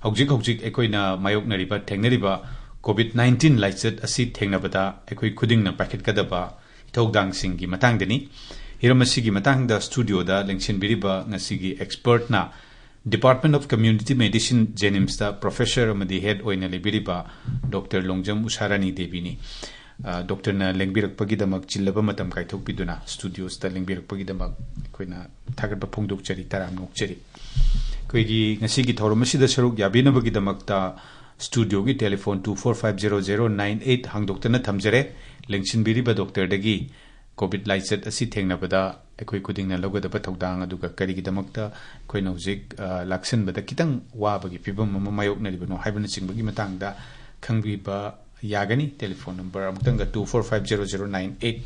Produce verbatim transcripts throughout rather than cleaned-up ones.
ꯍꯧꯖꯤꯛ ꯍꯧꯖꯤꯛ ꯑꯩꯈꯣꯏꯅ ꯃꯥꯌꯣꯛꯅꯔꯤꯕ, ꯊꯦꯡꯅꯔꯤꯕ ꯀꯣꯚꯤꯗ ꯅꯥꯏꯟꯇꯤꯟ ꯂꯥꯏꯆꯠ ꯑꯁꯤ ꯊꯦꯡꯅꯕꯗ ꯑꯩꯈꯣꯏ ꯈꯨꯗꯤꯡꯅ ꯄꯥꯏꯈꯠꯀꯗꯕ ꯏꯊꯧꯗꯥꯡꯁꯤꯡꯒꯤ ꯃꯇꯥꯡꯗꯅꯤ꯫ ꯍꯤꯔꯝ ꯑꯁꯤꯒꯤ ꯃꯇꯥꯡꯗ ꯁ꯭ꯇꯨꯗꯤꯑꯣꯗ ꯂꯦꯡꯁꯤꯟꯕꯤꯔꯤꯕ ꯉꯁꯤꯒꯤ ꯑꯦꯛꯁꯄꯔꯠꯅ Department of Community Medicine, ꯖꯦꯅꯤꯝꯁꯇ ꯄ꯭ꯔꯣꯐꯦꯁꯔ ꯑꯃꯗꯤ ꯍꯦꯗ ꯑꯣꯏꯅ ꯂꯩꯕꯤꯔꯤꯕ ꯗꯣꯛꯇꯔ ꯂꯣꯡꯖꯝ ꯎꯁꯥꯔꯥꯅꯤ ꯗꯦꯕꯤꯅꯤ꯫ ꯑ, ꯗꯣꯛꯇꯔꯅ ꯂꯦꯡꯕꯤꯔꯛꯄꯒꯤꯗꯃꯛ, ꯆꯤꯜꯂꯕ ꯃꯇꯝ ꯀꯥꯏꯊꯣꯛꯄꯤꯗꯨꯅ ꯁ꯭ꯇꯨꯗꯤꯑꯣꯁꯤꯗ ꯂꯦꯡꯕꯤꯔꯛꯄꯒꯤꯗꯃꯛ ꯑꯩꯈꯣꯏꯅ ꯊꯥꯒꯠꯄ ꯐꯣꯡꯗꯣꯛꯆꯔꯤ, ꯇꯔꯥꯝꯅ ꯑꯣꯛꯆꯔꯤ꯫ ꯑꯩꯈꯣꯏꯒꯤ ꯉꯁꯤꯒꯤ ꯊꯧꯔꯝ ꯑꯁꯤꯗ ꯁꯔꯨꯛ ꯌꯥꯕꯤꯅꯕꯒꯤꯗꯃꯛꯇ ꯁ꯭ꯇꯨꯗꯤꯑꯣꯒꯤ telephone two four five zero zero nine eight ꯍꯥꯡꯗꯣꯛꯇꯅ ꯊꯝꯖꯔꯦ꯫ ꯂꯦꯡꯁꯤꯟꯕꯤꯔꯤꯕ ꯗꯣꯛꯇꯔꯗꯒꯤ ꯀꯣꯚꯤꯗ ꯂꯥꯏꯆꯠ ꯑꯁꯤ ꯊꯦꯡꯅꯕꯗ ꯑꯩꯈꯣꯏ ꯈꯨꯗꯤꯡꯅ ꯂꯧꯒꯗꯕ ꯊꯧꯗꯥꯡ, ꯑꯗꯨꯒ ꯀꯔꯤꯒꯤꯗꯃꯛꯇ ꯑꯩꯈꯣꯏꯅ ꯍꯧꯖꯤꯛ, ꯑ, ꯂꯥꯛꯁꯤꯟꯕꯗ ꯈꯤꯇꯪ ꯋꯥꯕꯒꯤ ꯐꯤꯕꯝ ꯑꯃ ꯃꯥꯌꯣꯛꯅꯔꯤꯕꯅꯣ ꯍꯥꯏꯕꯅꯆꯤꯡꯕꯒꯤ ꯃꯇꯥꯡꯗ ꯈꯪꯕꯤꯕ ꯌꯥꯒꯅꯤ꯫ ꯇꯦꯂꯤꯐꯣꯟ ꯅꯝꯕꯔ ꯑꯃꯨꯛꯇꯪꯒ two four five zero zero nine eight꯫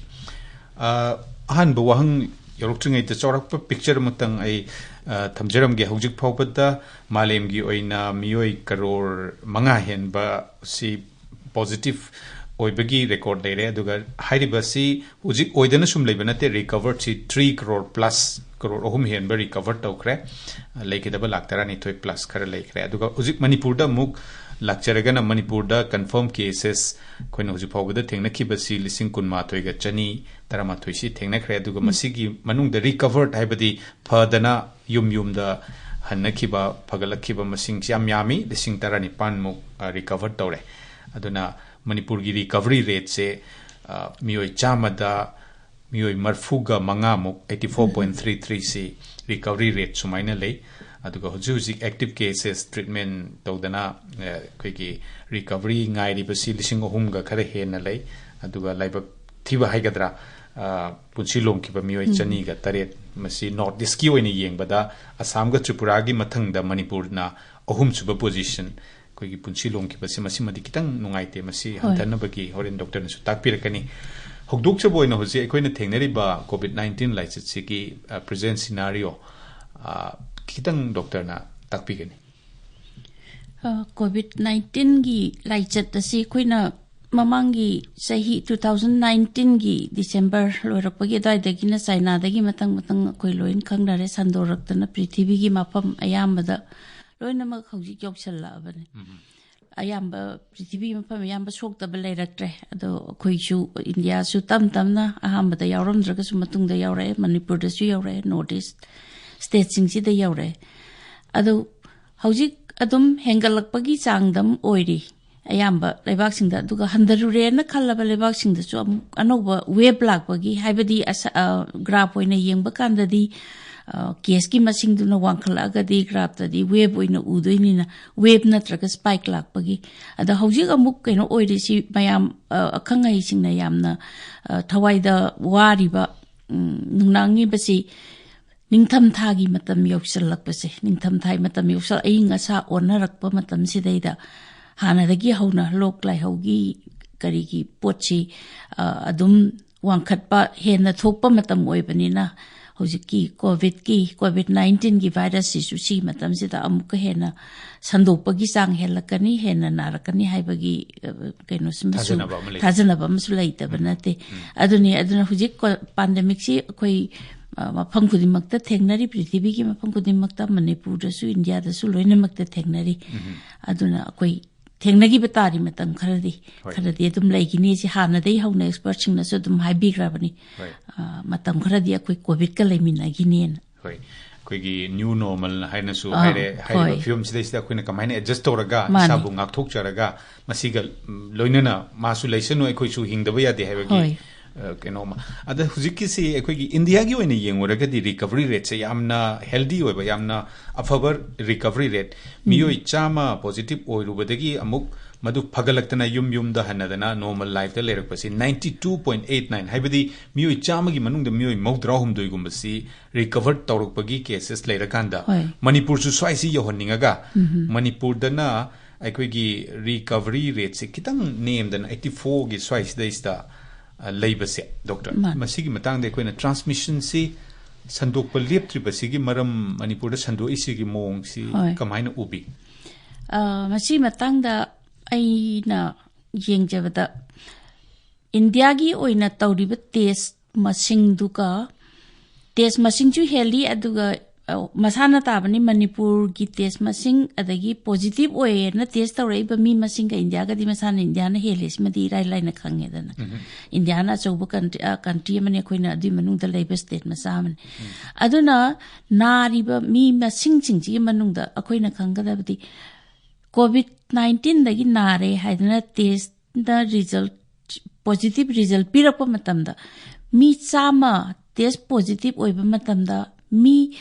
ꯑ, ꯑꯍꯥꯟꯕ ꯋꯥꯍꯪ ꯌꯧꯔꯛꯇ꯭ꯔꯤꯉꯩꯗ ꯆꯥꯎꯔꯥꯛꯄ ꯄꯤꯛꯆꯔ ꯑꯃꯇꯪ ꯑꯩ, ꯑ, ꯊꯝꯖꯔꯝꯒꯦ꯫ ꯍꯧꯖꯤꯛ ꯐꯥꯎꯕꯗ ꯃꯥꯂꯦꯝꯒꯤ ꯑꯣꯏꯅ ꯃꯤꯑꯣꯏ ꯀꯔꯣꯔ ꯃꯉꯥ ꯍꯦꯟꯕ ꯁꯤ ꯄꯣꯖꯤꯇꯤꯚ ꯑꯣꯏꯕꯒꯤ ꯔꯦꯀꯣꯔꯗ ꯂꯩꯔꯦ꯫ ꯑꯗꯨꯒ ꯍꯥꯏꯔꯤꯕꯁꯤ ꯍꯧꯖꯤꯛ ꯑꯣꯏꯗꯅ ꯁꯨꯝ ꯂꯩꯕ ꯅꯠꯇꯦ, ꯔꯤꯀꯚꯔꯁꯤ three crore plus, ꯀꯔꯣꯔ ꯑꯍꯨꯝ ꯍꯦꯟꯕ ꯔꯤꯀꯚꯔ ꯇꯧꯈ꯭ꯔꯦ꯫ ꯂꯩꯒꯗꯕ ꯂꯥꯛ ꯇꯔꯥꯅꯤꯊꯣꯏ ꯄ꯭ꯂꯁ ꯈꯔ ꯂꯩꯈ꯭ꯔꯦ꯫ ꯑꯗꯨꯒ ꯍꯧꯖꯤꯛ ꯃꯅꯤꯄꯨꯔꯗ ꯑꯃꯨꯛ ꯂꯥꯛꯆꯔꯒꯅ ꯃꯅꯤꯄꯨꯔꯗ ꯀꯟꯐꯥꯔꯝ ꯀꯦꯁꯦꯁ ꯑꯩꯈꯣꯏꯅ ꯍꯧꯖꯤꯛ ꯐꯥꯎꯕꯗ ꯊꯦꯡꯅꯈꯤꯕꯁꯤ ꯂꯤꯁꯤꯡ ꯀꯨꯟꯃꯥꯊꯣꯏꯒ ꯆꯅꯤ ꯇꯔꯥꯃꯥꯊꯣꯏꯁꯤ ꯊꯦꯡꯅꯈ꯭ꯔꯦ꯫ ꯑꯗꯨꯒ ꯎꯝ꯫ ꯃꯁꯤꯒꯤ ꯃꯅꯨꯡꯗ ꯔꯤꯀꯚꯔ ꯍꯥꯏꯕꯗꯤ ꯐꯗꯅ ꯌꯨꯝ ꯌꯨꯝꯗ ꯍꯟꯅꯈꯤꯕ, ꯐꯒꯠꯂꯛꯈꯤꯕ ꯃꯁꯤꯡꯁꯤ ꯌꯥꯝ ꯌꯥꯝꯃꯤ, ꯂꯤꯁꯤꯡ ꯇꯔꯥꯅꯤꯄꯥꯟꯃꯨꯛ, ꯑ, ꯔꯤꯀꯚꯔ ꯇꯧꯔꯦ꯫ ꯑꯗꯨꯅ ꯃꯅꯤꯄꯨꯔꯒꯤ ꯔꯤꯀꯚꯔꯤ ꯔꯦꯠꯁꯦ, ꯑ, ꯃꯤꯑꯣꯏ ꯆꯥꯝꯃꯗ ꯃꯤꯑꯣꯏ ꯃꯔꯐꯨꯒ ꯃꯉꯥꯃꯨꯛ, eighty four point three three ꯁꯤ ꯔꯤꯀꯚꯔꯤ ꯔꯦꯠ ꯁꯨꯃꯥꯏꯅ ꯂꯩ꯫ ꯑꯗꯨꯒ ꯍꯧꯖꯤꯛ ꯍꯧꯖꯤꯛ ꯑꯦꯛꯇꯤꯚ ꯀꯦꯁꯦꯁ ꯇ꯭ꯔꯤꯠꯃꯦꯟ ꯇꯧꯗꯅ, ꯑ, ꯑꯩꯈꯣꯏꯒꯤ ꯔꯤꯀꯚꯔꯤ ꯉꯥꯏꯔꯤꯕꯁꯤ ꯂꯤꯁꯤꯡ ꯑꯍꯨꯝꯒ ꯈꯔ ꯍꯦꯟꯅ ꯂꯩ꯫ ꯑꯗꯨꯒ ꯂꯥꯏꯕꯛ ꯊꯤꯕ ꯍꯥꯏꯒꯗ꯭ꯔꯥ, ꯑ, ꯄꯨꯟꯁꯤ ꯂꯣꯡꯈꯤꯕ ꯃꯤꯑꯣꯏ ꯎꯝ꯫ ꯆꯅꯤꯒ ꯇꯔꯦꯠ꯫ ꯃꯁꯤ ꯅꯣꯔꯠ ꯏꯁꯀꯤ ꯑꯣꯏꯅ ꯌꯦꯡꯕꯗ ꯑꯁꯥꯝꯒ ꯇ꯭ꯔꯤꯄꯨꯔꯥꯒꯤ ꯃꯊꯪꯗ ꯃꯅꯤꯄꯨꯔꯅ ꯑꯍꯨꯝꯁꯨꯕ ꯄꯣꯖꯤꯁꯟ꯫ ꯑꯩꯈꯣꯏꯒꯤ ꯄꯨꯟꯁꯤ ꯂꯣꯡꯈꯤꯕꯁꯤ ꯃꯁꯤꯃꯗꯤ ꯈꯤꯇꯪ ꯅꯨꯡꯉꯥꯏꯇꯦ꯫ ꯃꯁꯤ ꯍꯣꯏ꯫ ꯍꯟꯊꯅꯕꯒꯤ ꯍꯣꯔꯦꯟ ꯗꯣꯛꯇꯔꯅꯁꯨ ꯇꯥꯛꯄꯤꯔꯛꯀꯅꯤ꯫ ꯍꯧꯗꯣꯛꯆꯕ ꯑꯣꯏꯅ ꯍꯧꯖꯤꯛ ꯑꯩꯈꯣꯏꯅ ꯊꯦꯡꯅꯔꯤꯕ ꯀꯣꯚꯤꯗ ꯅꯥꯏꯟꯇꯤꯟ ꯂꯥꯏꯆꯠꯁꯤꯒꯤ, ꯑ, ꯄ꯭ꯔꯦꯖꯦꯟ ꯁꯤꯅꯥꯔꯤꯑꯣ, ꯑ, ꯈꯤꯇꯪ ꯗꯣꯛꯇꯔꯅ ꯇꯥꯛꯄꯤꯒꯅꯤ꯫ ꯑ, ꯀꯣꯚꯤꯗ ꯅꯥꯏꯟꯇꯤꯟꯒꯤ ꯂꯥꯏꯆꯠ ꯑꯁꯤ ꯑꯩꯈꯣꯏꯅ ꯃꯃꯥꯡꯒꯤ ꯆꯍꯤ two thousand nineteenꯒꯤ ꯗꯤꯁꯦꯝꯕꯔ ꯂꯣꯏꯔꯛꯄꯒꯤ ꯑꯗꯨꯋꯥꯏꯗꯒꯤꯅ ꯆꯥꯏꯅꯥꯗꯒꯤ ꯃꯊꯪ ꯃꯊꯪ ꯑꯩꯈꯣꯏ ꯂꯣꯏꯅ ꯈꯪꯅꯔꯦ, ꯁꯟꯗꯣꯔꯛꯇꯅ ꯄ꯭ꯔꯤꯊꯤꯕꯤꯒꯤ ꯃꯐꯝ ꯑꯌꯥꯝꯕꯗ ꯂꯣꯏꯅꯃꯛ ꯍꯧꯖꯤꯛ ꯌꯧꯁꯜꯂꯛꯑꯕꯅꯤ꯫ ꯑꯌꯥꯝꯕ ꯄ꯭ꯔꯤꯊꯤꯕꯤ ꯃꯐꯝ ꯑꯌꯥꯝꯕ ꯁꯣꯛꯇꯕ ꯂꯩꯔꯛꯇ꯭ꯔꯦ꯫ ꯑꯗꯣ ꯑꯩꯈꯣꯏꯁꯨ, ꯏꯟꯗꯤꯌꯥꯁꯨ ꯇꯞ ꯇꯞꯅ, ꯑꯍꯥꯟꯕꯗ ꯌꯥꯎꯔꯝꯗ꯭ꯔꯒꯁꯨ ꯃꯇꯨꯡꯗ ꯌꯥꯎꯔꯛꯑꯦ, ꯃꯅꯤꯄꯨꯔꯗꯁꯨ ꯌꯥꯎꯔꯛꯑꯦ, ꯅꯣꯔꯠ ꯏꯁ ꯁ꯭ꯇꯦꯠꯁꯤꯡꯁꯤꯗ ꯌꯥꯎꯔꯛꯑꯦ꯫ ꯑꯗꯣ ꯍꯧꯖꯤꯛ ꯑꯗꯨꯝ ꯍꯦꯟꯒꯠꯂꯛꯄꯒꯤ ꯆꯥꯡꯗ ꯑꯗꯨꯝ ꯑꯣꯏꯔꯤ ꯑꯌꯥꯝꯕ ꯂꯩꯕꯥꯛꯁꯤꯡꯗ꯫ ꯑꯗꯨꯒ ꯍꯟꯊꯔꯨꯔꯦꯅ ꯈꯜꯂꯕ ꯂꯩꯕꯥꯛꯁꯤꯡꯗꯁꯨ ꯑꯃꯨꯛ ꯑꯅꯧꯕ ꯋꯦꯕ ꯂꯥꯛꯄꯒꯤ, ꯍꯥꯏꯕꯗꯤ ꯑꯁ-, ꯑ, ꯒ꯭ꯔꯥꯐ ꯑꯣꯏꯅ ꯌꯦꯡꯕ ꯀꯥꯟꯗꯗꯤ, ꯑ, ꯀꯦꯁꯀꯤ ꯃꯁꯤꯡꯗꯨꯅ ꯋꯥꯡꯈꯠꯂꯛꯑꯒꯗꯤ ꯒ꯭ꯔꯥꯐꯇꯗꯤ ꯋꯦꯕ ꯑꯣꯏꯅ ꯎꯗꯣꯏꯅꯤꯅ, ꯋꯦꯕ ꯅꯠꯇ꯭ꯔꯒ ꯁ꯭ꯄꯥꯏꯛ ꯂꯥꯛꯄꯒꯤ꯫ ꯑꯗ ꯍꯧꯖꯤꯛ ꯑꯃꯨꯛ ꯀꯩꯅꯣ ꯑꯣꯏꯔꯤꯁꯤ, ꯃꯌꯥꯝ, ꯑ, ꯑꯈꯪ ꯑꯍꯩꯁꯤꯡꯅ ꯌꯥꯝꯅ, ꯑ, ꯊꯋꯥꯏꯗ ꯋꯥꯔꯤꯕ, ꯎꯝ, ꯅꯨꯡꯅꯥꯡꯉꯤꯕꯁꯤ ꯅꯤꯡꯊꯝꯊꯥꯒꯤ ꯃꯇꯝ ꯌꯧꯁꯤꯜꯂꯛꯄꯁꯦ, ꯅꯤꯡꯊꯝꯊꯥꯒꯤ ꯃꯇꯝ ꯌꯧꯁꯤꯜ-, ꯑꯏꯪ ꯑꯁꯥ ꯑꯣꯟꯅꯔꯛꯄ ꯃꯇꯝꯁꯤꯗꯩꯗ ꯍꯥꯟꯅꯗꯒꯤ ꯍꯧꯅ ꯂꯣꯛ ꯂꯥꯏꯍꯧꯒꯤ ꯀꯔꯤꯒꯤ ꯄꯣꯠꯁꯤ, ꯑ, ꯑꯗꯨꯝ ꯋꯥꯡꯈꯠꯄ ꯍꯦꯟꯅ ꯊꯣꯛꯄ ꯃꯇꯝ ꯑꯣꯏꯕꯅꯤꯅ, ꯍꯧꯖꯤꯛꯀꯤ ꯀꯣꯚꯤꯗꯀꯤ, ꯀꯣꯚꯤꯗ ꯅꯥꯏꯟꯇꯤꯟꯒꯤ ꯚꯥꯏꯔꯁꯁꯤꯁꯨ ꯁꯤ ꯃꯇꯝꯁꯤꯗ ꯑꯃꯨꯛꯀ ꯍꯦꯟꯅ ꯁꯟꯗꯣꯛꯄꯒꯤ ꯆꯥꯡ ꯍꯦꯜꯂꯛꯀꯅꯤ, ꯍꯦꯟꯅ ꯅꯥꯔꯛꯀꯅꯤ ꯍꯥꯏꯕꯒꯤ, ꯑ, ꯀꯩꯅꯣꯁꯤꯃꯁꯨ, ꯊꯥꯖꯅꯕ ꯑꯃ ꯂꯩꯇꯦ꯫ ꯊꯥꯖꯅꯕ ꯑꯃꯁꯨ ꯂꯩꯇꯕ ꯅꯠꯇꯦ꯫ ꯑꯗꯨꯅꯤ, ꯑꯗꯨꯅ ꯍꯧꯖꯤꯛ ꯀꯣ-, ꯄꯥꯟꯗꯦꯃꯤꯛꯁꯤ ꯑꯩꯈꯣꯏ, ꯑ, ꯃꯐꯝ ꯈꯨꯗꯤꯡꯃꯛꯇ ꯊꯦꯡꯅꯔꯤ, ꯄ꯭ꯔꯤꯊꯤꯕꯤꯒꯤ ꯃꯐꯝ ꯈꯨꯗꯤꯡꯃꯛꯇ, ꯃꯅꯤꯄꯨꯔꯗꯁꯨ, ꯏꯟꯗꯤꯌꯥꯗꯁꯨ ꯂꯣꯏꯅꯃꯛꯇ ꯊꯦꯡꯅꯔꯤ꯫ ꯑꯗꯨꯅ ꯑꯩꯈꯣꯏ ꯊꯦꯡꯅꯈꯤꯕ ꯇꯥꯔꯤ ꯃꯇꯝ ꯈꯔꯗꯤ, ꯍꯣꯏ꯫ ꯈꯔꯗꯤ ꯑꯗꯨꯝ ꯂꯩꯈꯤꯅꯤ꯫ ꯁꯤ ꯍꯥꯟꯅꯗꯒꯤ ꯍꯧꯅ ꯑꯦꯛꯁꯄꯔꯠꯁꯤꯡꯅꯁꯨ ꯑꯗꯨꯝ ꯍꯥꯏꯕꯤꯈ꯭ꯔꯕꯅꯤ꯫ ꯍꯣꯏ꯫ ꯑ, ꯃꯇꯝ ꯈꯔꯗꯤ ꯑꯩꯈꯣꯏ ꯀꯣꯚꯤꯗꯀ ꯂꯩꯃꯤꯟꯅꯈꯤꯅꯦꯅ꯫ ꯍꯣꯏ꯫ ꯑꯩꯈꯣꯏꯒꯤ ꯅ꯭ꯌꯨ ꯅꯣꯔꯃꯜ ꯍꯥꯏꯅꯁꯨ ꯑꯥ, ꯍꯥꯏꯔꯦ꯫ ꯍꯥꯏꯔꯤꯕ ꯍꯣꯏ꯫ ꯐꯤꯕꯝꯁꯤꯗꯩꯁꯤꯗ ꯑꯩꯈꯣꯏꯅ ꯀꯃꯥꯏꯅ ꯑꯦꯗꯖꯁ ꯇꯧꯔꯒ ꯃꯥꯅꯤ꯫ ꯏꯁꯥꯕꯨ ꯉꯥꯛꯊꯣꯛꯆꯔꯒ ꯃꯁꯤꯒ, ꯎꯝ, ꯂꯣꯏꯅꯅ ꯃꯥꯁꯨ ꯂꯩꯁꯅꯨ, ꯑꯩꯈꯣꯏꯁꯨ ꯍꯤꯡꯗꯕ ꯌꯥꯗꯦ ꯍꯥꯏꯕꯒꯤ, ꯍꯣꯏ꯫ ꯑ, ꯀꯩꯅꯣꯝꯃ꯫ ꯑꯗ ꯍꯧꯖꯤꯛꯀꯤꯁꯤ ꯑꯩꯈꯣꯏꯒꯤ ꯏꯟꯗꯤꯌꯥꯒꯤ ꯑꯣꯏꯅ ꯌꯦꯡꯉꯨꯔꯒꯗꯤ ꯔꯤꯀꯚꯔꯤ ꯔꯦꯠꯁꯦ ꯌꯥꯝꯅ ꯍꯦꯜꯗꯤ ꯑꯣꯏꯕ, ꯌꯥꯝꯅ ꯑꯐꯕ ꯔꯤꯀꯚꯔꯤ ꯔꯦꯠ꯫ ꯎꯝ꯫ ꯃꯤꯑꯣꯏ ꯆꯥꯝꯃ ꯄꯣꯖꯤꯇꯤꯚ ꯑꯣꯏꯔꯨꯕꯗꯒꯤ ꯑꯃꯨꯛ ꯃꯗꯨ ꯐꯒꯠꯂꯛꯇꯅ ꯌꯨꯝ ꯌꯨꯝꯗ ꯍꯟꯅꯗꯅ ꯅꯣꯔꯃꯜ ꯂꯥꯏꯐꯇ ꯂꯩꯔꯛꯄꯁꯤ ninety two point eight nine, ꯍꯥꯏꯕꯗꯤ ꯃꯤꯑꯣꯏ ꯆꯥꯝꯃꯒꯤ ꯃꯅꯨꯡꯗ ꯃꯤꯑꯣꯏ ꯃꯧꯗ꯭ꯔꯥꯍꯨꯝꯗꯣꯏꯒꯨꯝꯕꯁꯤ ꯔꯤꯀꯚꯔ ꯇꯧꯔꯛꯄꯒꯤ ꯀꯦꯁꯦꯁ ꯂꯩꯔꯀꯥꯟꯗ, ꯍꯣꯏ꯫ ꯃꯅꯤꯄꯨꯔꯁꯨ ꯁ꯭ꯋꯥꯏꯁꯤ ꯌꯧꯍꯟꯅꯤꯡꯉꯒ, ꯎꯝꯍꯨꯝ꯫ ꯃꯅꯤꯄꯨꯔꯗꯅ ꯑꯩꯈꯣꯏꯒꯤ ꯔꯤꯀꯚꯔꯤ ꯔꯦꯠꯁꯦ ꯈꯤꯇꯪ ꯅꯦꯝꯗꯅ eighty fourꯒꯤ ꯁ꯭ꯋꯥꯏꯁꯤꯗꯩꯁꯤꯗ, ꯑ, ꯂꯩꯕꯁꯦ, ꯗꯣꯛꯇꯔ, ꯃꯥꯅꯤ꯫ ꯃꯁꯤꯒꯤ ꯃꯇꯥꯡꯗ ꯑꯩꯈꯣꯏꯅ ꯇ꯭ꯔꯥꯟꯁꯃꯤꯁꯟꯁꯤ ꯁꯟꯗꯣꯛꯄ ꯂꯦꯞꯇ꯭ꯔꯤꯕꯁꯤꯒꯤ ꯃꯔꯝ, ꯃꯅꯤꯄꯨꯔꯗ ꯁꯟꯗꯣꯛꯏꯁꯤꯒꯤ ꯃꯑꯣꯡꯁꯤ ꯍꯣꯏ꯫ ꯀꯃꯥꯏꯅ ꯎꯕꯤ? ꯑ, ꯃꯁꯤ ꯃꯇꯥꯡꯗ ꯑꯩꯅ ꯌꯦꯡꯖꯕꯗ, ꯏꯟꯗꯤꯌꯥꯒꯤ ꯑꯣꯏꯅ ꯇꯧꯔꯤꯕ ꯇꯦꯁ ꯃꯁꯤꯡꯗꯨꯒ, ꯇꯦꯁ ꯃꯁꯤꯡꯁꯨ ꯍꯦꯜꯂꯤ, ꯑꯗꯨꯒ ꯑ, ꯃꯁꯥꯅ ꯇꯥꯕꯅꯤ, ꯃꯅꯤꯄꯨꯔꯒꯤ ꯇꯦꯁ ꯃꯁꯤꯡ, ꯑꯗꯒꯤ ꯄꯣꯖꯤꯇꯤꯚ ꯑꯣꯏꯌꯦꯅ ꯇꯦꯁ ꯇꯧꯔꯛꯏꯕ ꯃꯤ ꯃꯁꯤꯡꯒ ꯏꯟꯗꯤꯌꯥꯒꯗꯤ ꯃꯁꯥꯅ ꯏꯟꯗꯤꯌꯥꯅ ꯍꯦꯜꯂꯦ, ꯁꯤꯃꯗꯤ ꯏꯔꯥꯏ ꯂꯥꯏꯅ ꯈꯪꯉꯦꯗꯅ꯫ ꯏꯟꯗꯤꯌꯥꯅ ꯑꯆꯧꯕ ꯀꯟꯇ꯭ꯔꯤ, ꯑ, ꯀꯟꯇ꯭ꯔꯤ ꯑꯃꯅꯤ, ꯑꯩꯈꯣꯏꯅ ꯑꯗꯨꯒꯤ ꯃꯅꯨꯡꯗ ꯂꯩꯕ ꯁ꯭ꯇꯦꯠ ꯃꯆꯥ ꯑꯃꯅꯤ꯫ ꯑꯗꯨꯅ ꯅꯥꯔꯤꯕ ꯃꯤ ꯃꯁꯤꯡꯁꯤꯡꯁꯤꯒꯤ ꯃꯅꯨꯡꯗ ꯑꯩꯈꯣꯏꯅ ꯈꯪꯒꯗꯕꯗꯤ, ꯀꯣꯚꯤꯗ ꯅꯥꯏꯟꯇꯤꯟꯗꯒꯤ ꯅꯥꯔꯦ ꯍꯥꯏꯗꯅ ꯇꯦꯁꯇ ꯔꯤꯖꯜ, ꯄꯣꯖꯤꯇꯤꯚ ꯔꯤꯖꯜ ꯄꯤꯔꯛꯄ ꯃꯇꯝꯗ, ꯃꯤ ꯆꯥꯝꯃ ꯇꯦꯁ ꯄꯣꯖꯤꯇꯤꯚ ꯑꯣꯏꯕ ꯃꯇꯝꯗ, ꯃꯤ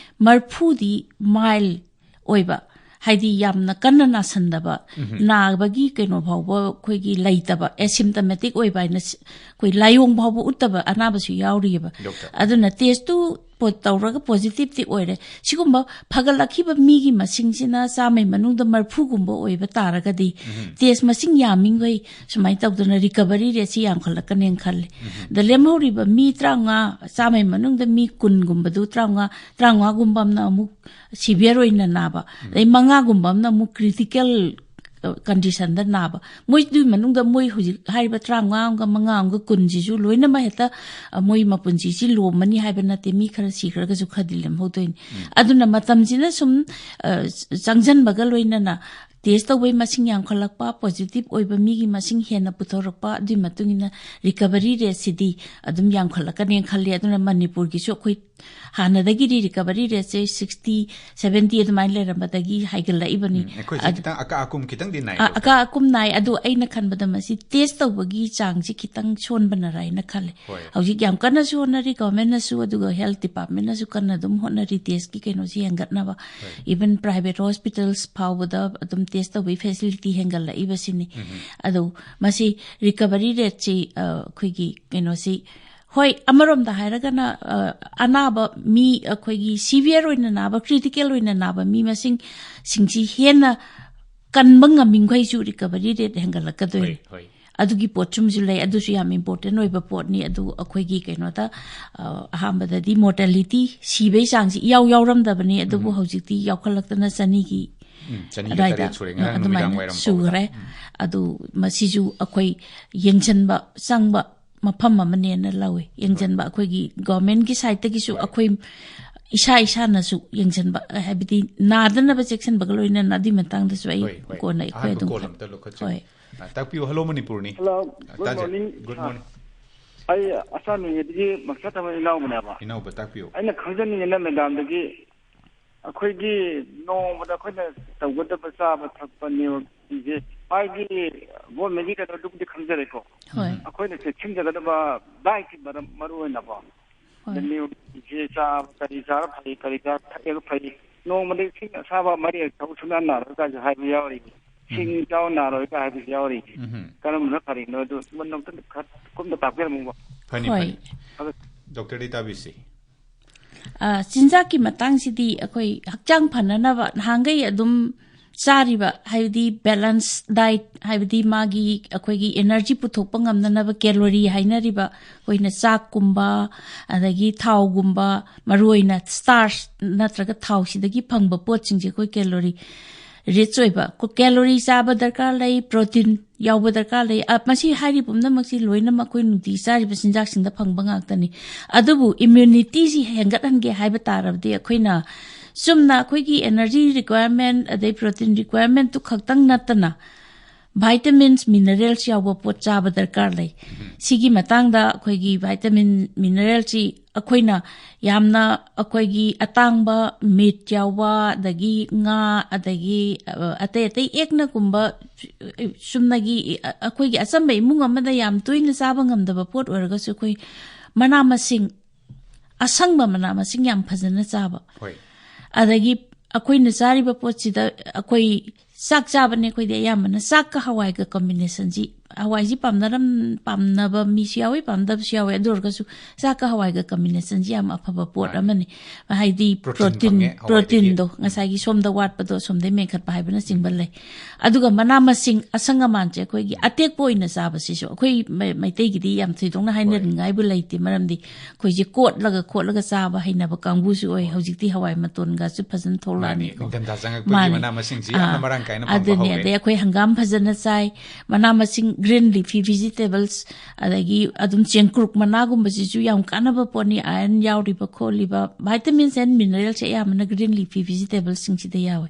ꯃꯔꯐꯨꯗꯤ ꯃꯥꯏꯜ ꯑꯣꯏꯕ, ꯍꯥꯏꯗꯤ ꯌꯥꯝꯅ ꯀꯟꯅ ꯅꯥꯁꯟꯗꯕ, ꯅꯥꯕꯒꯤ ꯀꯩꯅꯣ ꯐꯥꯎꯕ ꯑꯩꯈꯣꯏꯒꯤ ꯂꯩꯇꯕ, ꯑꯦꯁꯤꯝꯇꯃꯦꯇꯤꯛ ꯑꯣꯏꯕ ꯍꯥꯏꯅ ꯁꯤ-, ꯑꯩꯈꯣꯏ ꯂꯥꯏꯑꯣꯡ ꯐꯥꯎꯕ ꯎꯠꯇꯕ ꯑꯅꯥꯕꯁꯨ ꯌꯥꯎꯔꯤꯑꯕ꯫ ꯗꯣꯛꯇꯔ꯫ ꯑꯗꯨꯅ ꯇꯦꯁꯇꯨ ꯄꯣ-, ꯇꯧꯔꯒ ꯄꯣꯖꯤꯇꯤꯚꯇꯤ ꯑꯣꯏꯔꯦ꯫ ꯁꯤꯒꯨꯝꯕ ꯐꯒꯠꯂꯛꯈꯤꯕ ꯃꯤꯒꯤ ꯃꯁꯤꯡꯁꯤꯅ ꯆꯥꯝꯃꯩ ꯃꯅꯨꯡꯗ ꯃꯔꯐꯨꯒꯨꯝꯕ ꯑꯣꯏꯕ ꯇꯥꯔꯒꯗꯤ, ꯇꯦꯁ ꯃꯁꯤꯡ ꯌꯥꯝꯃꯤꯈꯩ ꯁꯨꯃꯥꯏꯅ ꯇꯧꯗꯅ ꯔꯤꯀꯚꯔꯤ ꯔꯦꯠꯁꯤ ꯌꯥꯝꯈꯠꯂꯛꯀꯅꯦꯅ ꯈꯜꯂꯤ꯫ ꯑꯗ ꯂꯦꯝꯍꯧꯔꯤꯕ ꯃꯤ ꯇꯔꯥꯃꯉꯥ, ꯆꯥꯝꯃꯩ ꯃꯅꯨꯡꯗ ꯃꯤ ꯀꯨꯟꯒꯨꯝꯕꯗꯨ, ꯇꯔꯥꯃꯉꯥ, ꯇꯔꯥꯃꯉꯥꯒꯨꯝꯕ ꯑꯃꯅ ꯑꯃꯨꯛ ꯁꯤꯚꯤꯌꯔ ꯑꯣꯏꯅ ꯅꯥꯕ, ꯑꯗꯩ ꯃꯉꯥꯒꯨꯝꯕ ꯑꯃꯅ ꯑꯃꯨꯛ ꯀ꯭ꯔꯤꯇꯤꯀꯦꯜ ꯀꯟꯗꯤꯁꯟꯗ ꯅꯥꯕ, ꯃꯣꯏꯗꯨꯒꯤ ꯃꯅꯨꯡꯗ ꯃꯣꯏ ꯍꯧꯖꯤꯛ ꯍꯥꯏꯔꯤꯕ ꯇꯔꯥꯃꯉꯥ ꯑꯃꯒ, ꯃꯉꯥ ꯑꯃꯒ, ꯀꯨꯟꯁꯤꯁꯨ ꯂꯣꯏꯅꯃꯛ ꯍꯦꯛꯇ, ꯑ, ꯃꯣꯏ ꯃꯄꯨꯟꯁꯤꯁꯤ ꯂꯣꯝꯃꯅꯤ ꯍꯥꯏꯕ ꯅꯠꯇꯦ, ꯃꯤ ꯈꯔ ꯁꯤꯈ꯭ꯔꯒꯁꯨ ꯈꯔꯗꯤ ꯂꯦꯝꯍꯧꯗꯣꯏꯅꯤ꯫ ꯑꯗꯨꯅ ꯃꯇꯝꯁꯤꯅ ꯁꯨꯝ, ꯑ, ꯆꯪꯁꯤꯟꯕꯒ ꯂꯣꯏꯅꯅ ꯇꯦꯁ ꯇꯧꯕꯒꯤ ꯃꯁꯤꯡ ꯌꯥꯝꯈꯠꯂꯛꯄ, ꯄꯣꯖꯤꯇꯤꯚ ꯑꯣꯏꯕ ꯃꯤꯒꯤ ꯃꯁꯤꯡ ꯍꯦꯟꯅ ꯄꯨꯊꯣꯔꯛꯄ, ꯑꯗꯨꯒꯤ ꯃꯇꯨꯡ ꯏꯟꯅ ꯔꯤꯀꯚꯔꯤ ꯔꯦꯠꯁꯤꯗꯤ ꯑꯗꯨꯝ ꯌꯥꯝꯈꯠꯂꯛꯀꯅꯦꯅ ꯈꯜꯂꯤ꯫ ꯑꯗꯨꯅ ꯃꯅꯤꯄꯨꯔꯒꯤꯁꯨ ꯑꯩꯈꯣꯏ ꯍꯥꯟꯅꯗꯒꯤꯗꯤ ꯔꯤꯀꯚꯔꯤ ꯔꯦꯠꯁꯦ ꯁꯤꯛꯁꯇꯤ, ꯁꯚꯦꯟꯇꯤ ꯑꯗꯨꯃꯥꯏꯅ ꯂꯩꯔꯝꯕꯗꯒꯤ ꯍꯥꯏꯒꯠꯂꯛꯏꯕꯅꯤ꯫ ꯎꯝ, ꯑꯩꯈꯣꯏꯁꯦ ꯑꯗꯨ ꯈꯤꯇꯪ ꯑꯀꯥ ꯑꯀꯨꯝ ꯈꯤꯇꯪꯗꯤ ꯅꯥꯏ, ꯑ, ꯗꯣꯛꯇꯔ꯫ ꯑꯀꯥ ꯑꯀꯨꯝ ꯅꯥꯏ꯫ ꯑꯗꯨ ꯑꯩꯅ ꯈꯟꯕꯗ ꯃꯁꯤ ꯇꯦꯁ ꯇꯧꯕꯒꯤ ꯆꯥꯡꯁꯤ ꯈꯤꯇꯪ ꯁꯣꯟꯕꯅꯔꯥ ꯍꯥꯏꯅ ꯈꯜꯂꯦ꯫ ꯍꯣꯏ꯫ ꯍꯧꯖꯤꯛ ꯌꯥꯝ ꯀꯟꯅꯁꯨ ꯍꯣꯠꯅꯔꯤ, ꯒꯚꯔꯟꯃꯦꯟꯠꯅꯁꯨ, ꯑꯗꯨꯒ ꯍꯦꯜꯊ ꯗꯤꯄꯥꯔꯠꯃꯦꯟꯠꯅꯁꯨ ꯀꯟꯅ ꯑꯗꯨꯝ ꯍꯣꯠꯅꯔꯤ ꯇꯦꯁꯀꯤ ꯀꯩꯅꯣꯁꯤ ꯍꯦꯟꯒꯠꯅꯕ꯫ ꯍꯣꯏ꯫ ꯏꯚꯟ ꯄ꯭ꯔꯥꯏꯚꯦꯠ ꯍꯣꯁꯄꯤꯇꯥꯜꯁ ꯐꯥꯎꯕꯗ ꯑꯗꯨꯝ ꯇꯦꯁ ꯇꯧꯕꯒꯤ ꯐꯦꯁꯤꯂꯤꯇꯤ ꯍꯦꯟꯒꯠꯂꯛꯏꯕꯁꯤꯅꯤ꯫ ꯑꯗꯨ ꯃꯁꯤ ꯔꯤꯀꯚꯔꯤ ꯔꯦꯠꯁꯤ, ꯑ, ꯑꯩꯈꯣꯏꯒꯤ ꯀꯩꯅꯣꯁꯤ, ꯍꯣꯏ, ꯑꯃꯔꯣꯝꯗ ꯍꯥꯏꯔꯒꯅ, ꯑ, ꯑꯅꯥꯕ ꯃꯤ, ꯑꯩꯈꯣꯏꯒꯤ ꯁꯤꯚꯤꯌꯔ ꯑꯣꯏꯅ ꯅꯥꯕ, ꯀ꯭ꯔꯤꯇꯤꯀꯦꯜ ꯑꯣꯏꯅ ꯅꯥꯕ ꯃꯤ ꯃꯁꯤꯡꯁꯤꯡꯁꯤ ꯍꯦꯟꯅ ꯀꯟꯕ ꯉꯝꯃꯤꯈꯩꯁꯨ ꯔꯤꯀꯚꯔꯤ ꯔꯦꯠ ꯍꯦꯟꯒꯠꯂꯛꯀꯗꯣꯏꯅꯤ꯫ ꯍꯣꯏ, ꯍꯣꯏ꯫ ꯑꯗꯨꯒꯤ ꯄꯣꯠꯁꯨꯝꯁꯨ ꯂꯩ, ꯑꯗꯨꯁꯨ ꯌꯥꯝ ꯏꯝꯄꯣꯔꯇꯦꯟ ꯑꯣꯏꯕ ꯄꯣꯠꯅꯤ꯫ ꯑꯗꯨ ꯑꯩꯈꯣꯏꯒꯤ ꯀꯩꯅꯣꯗ, ꯑ, ꯑꯍꯥꯟꯕꯗꯗꯤ ꯃꯣꯔꯇꯦꯂꯤꯇꯤ, ꯁꯤꯕꯩ ꯆꯥꯡꯁꯤ ꯏꯌꯥꯎ ꯌꯥꯎꯔꯝꯗꯕꯅꯤ, ꯑꯗꯨꯕꯨ ꯍꯧꯖꯤꯛꯇꯤ ꯌꯥꯎꯈꯠꯂꯛꯇꯅ ꯆꯅꯤꯒꯤ ꯎꯝ, ꯆꯅꯤꯒ ꯑꯗꯨꯋꯥꯏꯗ, ꯇꯔꯦꯠ ꯁꯨꯔꯦ ꯉꯔꯥꯡ ꯑꯗꯨꯃꯥꯏꯅ ꯅꯨꯃꯤꯗꯥꯡ ꯋꯥꯏꯔꯝ ꯁꯨꯈ꯭ꯔꯦ꯫ ꯐꯥꯎꯕꯗ꯫ ꯎꯝ꯫ ꯑꯗꯨ ꯃꯁꯤꯁꯨ ꯑꯩꯈꯣꯏ ꯌꯦꯡꯁꯤꯟꯕ ꯆꯪꯕ ꯃꯐꯝ ꯑꯃꯅꯦꯅ ꯂꯧꯋꯤ꯫ ꯌꯦꯡꯁꯤꯟꯕ ꯑꯩꯈꯣꯏꯒꯤ ꯒꯣꯔꯃꯦꯟꯒꯤ ꯁꯥꯏꯠꯇꯒꯤꯁꯨ ꯑꯩꯈꯣꯏ ꯏꯁꯥ ꯏꯁꯥꯅꯁꯨ ꯌꯦꯡꯁꯤꯟꯕ, ꯍꯥꯏꯕꯗꯤ ꯅꯥꯗꯅꯕ ꯆꯦꯛꯁꯤꯟꯕꯒ ꯂꯣꯏꯅꯅ ꯑꯗꯨꯒꯤ ꯃꯇꯥꯡꯗꯁꯨ ꯑꯩ ꯍꯣꯏ, ꯍꯣꯏ꯫ ꯀꯣꯟꯅ ꯑꯩꯈꯣꯏ ꯑꯍꯥꯟꯕ ꯑꯗꯨꯝ ꯀꯣꯜ ꯈꯟ-, ꯑꯝꯇ ꯂꯧꯈꯠꯆꯒꯦ꯫ ꯍꯣꯏ꯫ ꯑ, ꯇꯥꯛꯄꯤꯌꯨ, ꯍꯜꯂꯣ ꯃꯅꯤꯄꯨꯔꯅꯤ꯫ ꯍꯜꯂꯣ, ꯑ, good ꯇꯥꯖꯩ꯫ Morning, good sir꯫ Morning꯫ ꯑꯩ ꯑꯁꯥ ꯅꯣꯡꯉꯩꯗꯒꯤ ꯃꯛꯁꯥ ꯊꯝꯕ ꯏꯅꯥꯎꯕꯅꯦꯕ꯫ ꯏꯅꯥꯎꯕ ꯇꯥꯛꯄꯤꯌꯨ꯫ ꯑꯩꯅ ꯈꯪꯖꯅꯤꯡꯉꯤꯅ ꯃꯦꯗꯥꯝꯗꯒꯤ ꯑꯩꯈꯣꯏꯒꯤ ꯅꯣꯡꯃꯗ ꯑꯩꯈꯣꯏꯅ ꯇꯧꯒꯗꯕ ꯆꯥꯕ ꯊꯛꯄ ꯅꯤꯌꯣꯝꯁꯤꯡꯁꯦ ꯃꯥꯒꯤ ꯒꯣꯔꯃꯦꯟꯒꯤ ꯀꯩꯅꯣꯗꯨꯕꯨꯗꯤ ꯈꯪꯖꯔꯦꯀꯣ꯫ ꯍꯣꯏ꯫ ꯎꯝ꯫ ꯑꯩꯈꯣꯏꯅ ꯆꯦꯛꯁꯤꯟꯖꯒꯗꯕ ꯗꯥꯏꯠꯀꯤ ꯃꯔꯝ ꯃꯔꯨ ꯑꯣꯏꯅꯀꯣ꯫ ꯍꯣꯏ꯫ ꯅꯤꯌꯣꯝꯁꯦ ꯆꯥꯕ ꯀꯔꯤ ꯆꯥꯔ ꯐꯩ, ꯀꯔꯤ ꯆꯥꯔ ꯊꯛꯑꯒ ꯐꯩ, ꯅꯣꯡꯃꯗ ꯏꯁꯤꯡ ꯑꯁꯥꯕ ꯃꯔꯤꯔꯛ ꯊꯛꯎ ꯁꯨꯡꯌꯥ ꯅꯥꯔꯣꯏ ꯀꯥꯏꯁꯨ ꯍꯥꯏꯕ ꯌꯥꯎꯔꯤ꯫ ꯁꯤꯡ ꯎꯝ꯫ ꯆꯥꯎ ꯅꯥꯔꯣꯏ ꯀꯥꯏ ꯍꯥꯏꯕꯁꯨ ꯌꯥꯎꯔꯤ꯫ ꯎꯝ꯫ ꯀꯔꯝꯕꯅ ꯐꯔꯤꯅꯣ ꯑꯗꯨ ꯃꯨꯟꯅ ꯑꯝꯇ ꯈꯔ ꯀꯨꯞꯅ ꯇꯥꯛꯄꯤꯔꯝꯃꯨꯕ꯫ ꯐꯅꯤ, ꯍꯣꯏ꯫ ꯐꯅꯤ꯫ ꯑꯗꯨ ꯗꯣꯛꯇꯔꯗꯤ ꯇꯥꯕꯤꯁꯤ꯫ ꯑ, ꯆꯤꯟꯖꯥꯛꯀꯤ ꯃꯇꯥꯡꯁꯤꯗꯤ ꯑꯩꯈꯣꯏ ꯍꯛꯆꯥꯡ ꯐꯅꯅꯕ ꯅꯍꯥꯟꯈꯩ ꯑꯗꯨꯝ ꯆꯥꯔꯤꯕ, ꯍꯥꯏꯕꯗꯤ balance diet, ꯍꯥꯏꯕꯗꯤ ꯃꯥꯒꯤ ꯑꯩꯈꯣꯏꯒꯤ energy ꯄꯨꯊꯣꯛꯄ ꯉꯝꯅꯅꯕ calorie ꯍꯥꯏꯅꯔꯤꯕ ꯑꯩꯈꯣꯏꯅ ꯆꯥꯛꯀꯨꯝꯕ, ꯑꯗꯒꯤ ꯊꯥꯎꯒꯨꯝꯕ, ꯃꯔꯨꯑꯣꯏꯅ starch ꯅꯠꯇ꯭ꯔꯒ ꯊꯥꯎꯁꯤꯗꯒꯤ ꯐꯪꯕ ꯄꯣꯠꯁꯤꯡꯁꯦ ꯑꯩꯈꯣꯏ calorie rich ꯑꯣꯏꯕ, calorie ꯆꯥꯕ ꯗꯔꯀꯥꯔ ꯂꯩ, protein ꯌꯥꯎꯕ ꯗꯔꯀꯥꯔ ꯂꯩ꯫ ꯑ, ꯃꯁꯤ ꯍꯥꯏꯔꯤ ꯄꯨꯝꯅꯃꯛꯁꯤ ꯂꯣꯏꯅꯃꯛ ꯑꯩꯈꯣꯏ ꯅꯨꯡꯇꯤꯒꯤ ꯆꯥꯔꯤꯕ ꯆꯤꯟꯖꯥꯛꯁꯤꯡꯗ ꯐꯪꯕ ꯉꯥꯛꯇꯅꯤ꯫ ꯑꯗꯨꯕꯨ immunity ꯁꯤ ꯍꯦꯟꯒꯠꯍꯟꯒꯦ ꯍꯥꯏꯕ ꯇꯥꯔꯕꯗꯤ ꯑꯩꯈꯣꯏꯅ ꯆꯨꯝꯅ ꯑꯩꯈꯣꯏꯒꯤ energy requirement ꯑꯗꯩ protein requirement ꯇꯨ ꯈꯛꯇꯪ ꯅꯠꯇꯅ vitamins, minerals ꯌꯥꯎꯕ ꯄꯣꯠ ꯆꯥꯕ ꯗꯔꯀꯥꯔ ꯂꯩ꯫ ꯁꯤꯒꯤ ꯃꯇꯥꯡꯗ ꯑꯩꯈꯣꯏꯒꯤ vitamin, mineral ꯁꯤ ꯑꯩꯈꯣꯏꯅ ꯌꯥꯝꯅ ꯑꯩꯈꯣꯏꯒꯤ ꯑꯇꯥꯡꯕ meat ꯌꯥꯎꯕ, ꯑꯗꯒꯤ ꯉꯥ, ꯑꯗꯒꯤ, ꯑ, ꯑꯇꯩ ꯑꯇꯩ ꯑꯦꯛꯅꯒꯨꯝꯕ ꯆꯨꯝꯅꯒꯤ, ꯑ, ꯑꯩꯈꯣꯏꯒꯤ ꯑꯆꯝꯕ ꯏꯃꯨꯡ ꯑꯃꯗ ꯌꯥꯝ ꯇꯣꯏꯅ ꯆꯥꯕ ꯉꯝꯗꯕ ꯄꯣꯠ ꯑꯣꯏꯔꯒꯁꯨ ꯑꯩꯈꯣꯏ ꯃꯅꯥ ꯃꯁꯤꯡ, ꯑꯁꯪꯕ ꯃꯅꯥ ꯃꯁꯤꯡ ꯌꯥꯝ ꯐꯖꯅ ꯆꯥꯕ꯫ ꯍꯣꯏ꯫ ꯑꯗꯒꯤ ꯑꯩꯈꯣꯏꯅ ꯆꯥꯔꯤꯕ ꯄꯣꯠꯁꯤꯗ ꯑꯩꯈꯣꯏ ꯆꯥꯛ ꯆꯥꯕꯅꯦ ꯑꯩꯈꯣꯏꯗꯤ ꯑꯌꯥꯝꯕꯅ꯫ ꯆꯥꯛꯀ ꯍꯋꯥꯏꯒ combination ꯁꯤ, ꯍꯋꯥꯏꯁꯤ ꯄꯥꯝꯅꯔꯝ-, ꯄꯥꯝꯅꯕ ꯃꯤꯁꯨ ꯌꯥꯎꯏ, ꯄꯥꯝꯗꯕꯁꯨ ꯌꯥꯎꯏ꯫ ꯑꯗꯨ ꯑꯣꯏꯔꯒꯁꯨ ꯆꯥꯛꯀ ꯍꯋꯥꯏꯒ combination ꯁꯤ ꯌꯥꯝ ꯑꯐꯕ ꯄꯣꯠ ꯃꯥꯅꯤ꯫ ꯑꯃꯅꯤ꯫ ꯍꯥꯏꯗꯤ protein protein, ꯐꯪꯉꯦ ꯍꯋꯥꯏꯗꯒꯤ꯫ Protein ꯗꯣ ꯎꯝ꯫ ꯉꯁꯥꯏꯒꯤ ꯁꯣꯝꯗ ꯋꯥꯠꯄꯗꯣ ꯁꯣꯝꯗꯩ ꯃꯦꯟꯈꯠꯄ ꯍꯥꯏꯕꯅꯆꯤꯡꯕ ꯂꯩ꯫ ꯑꯗꯨꯒ ꯃꯅꯥ ꯃꯁꯤꯡ ꯑꯁꯪ ꯑꯃꯥꯟꯁꯦ ꯑꯩꯈꯣꯏꯒꯤ ꯑꯇꯦꯛꯄ ꯑꯣꯏꯅ ꯆꯥꯕꯁꯤꯁꯨ ꯑꯩꯈꯣꯏ ꯃꯩ-, ꯃꯩꯇꯩꯒꯤꯗꯤ ꯌꯥꯝ ꯊꯣꯏꯗꯣꯛꯅ ꯍꯣꯏ꯫ ꯍꯥꯏꯅꯅꯤꯡꯉꯥꯏꯕꯨ ꯂꯩꯇꯦ, ꯃꯔꯝꯗꯤ ꯑꯩꯈꯣꯏꯁꯦ ꯀꯣꯠꯂꯒ ꯈꯣꯠꯂꯒ ꯆꯥꯕ ꯍꯩꯅꯕ ꯀꯥꯡꯕꯨꯁꯨ ꯑꯣꯏ꯫ ꯍꯣꯏ꯫ ꯍꯧꯖꯤꯛꯇꯤ ꯍꯋꯥꯏ ꯃꯇꯣꯟꯒꯁꯨ ꯐꯖꯅ ꯊꯣꯛꯂꯛꯑꯅꯤꯀꯣ꯫ ꯃꯥꯅꯤ, ꯅꯤꯡꯊꯝꯊꯥ ꯆꯪꯉꯛꯄꯒꯤ ꯃꯥꯅꯤ꯫ ꯃꯅꯥ ꯃꯁꯤꯡꯁꯤ ꯌꯥꯝꯅ ꯑꯥ꯫ ꯃꯔꯥꯡ ꯀꯥꯏ꯫ ꯑꯗꯨꯅꯤ꯫ ꯑꯗꯩ ꯑꯩꯈꯣꯏ ꯍꯪꯒꯥꯝ ꯐꯖꯅ ꯆꯥꯏ, ꯃꯅꯥ ꯃꯁꯤꯡ, green leafy vegetables, ꯑꯗꯒꯤ ꯑꯗꯨꯝ ꯆꯦꯡꯀ꯭ꯔꯨꯛ ꯃꯅꯥꯒꯨꯝꯕꯁꯤꯁꯨ ꯌꯥꯝ ꯀꯥꯟꯅꯕ ꯄꯣꯠꯅꯤ, iron ꯌꯥꯎꯔꯤꯕ ꯈꯣꯠꯂꯤꯕ, vitamins and minerals ꯑꯌꯥꯝꯕꯅ green leafy vegetableꯁꯤꯡꯁꯤꯗ ꯌꯥꯎꯋꯦ꯫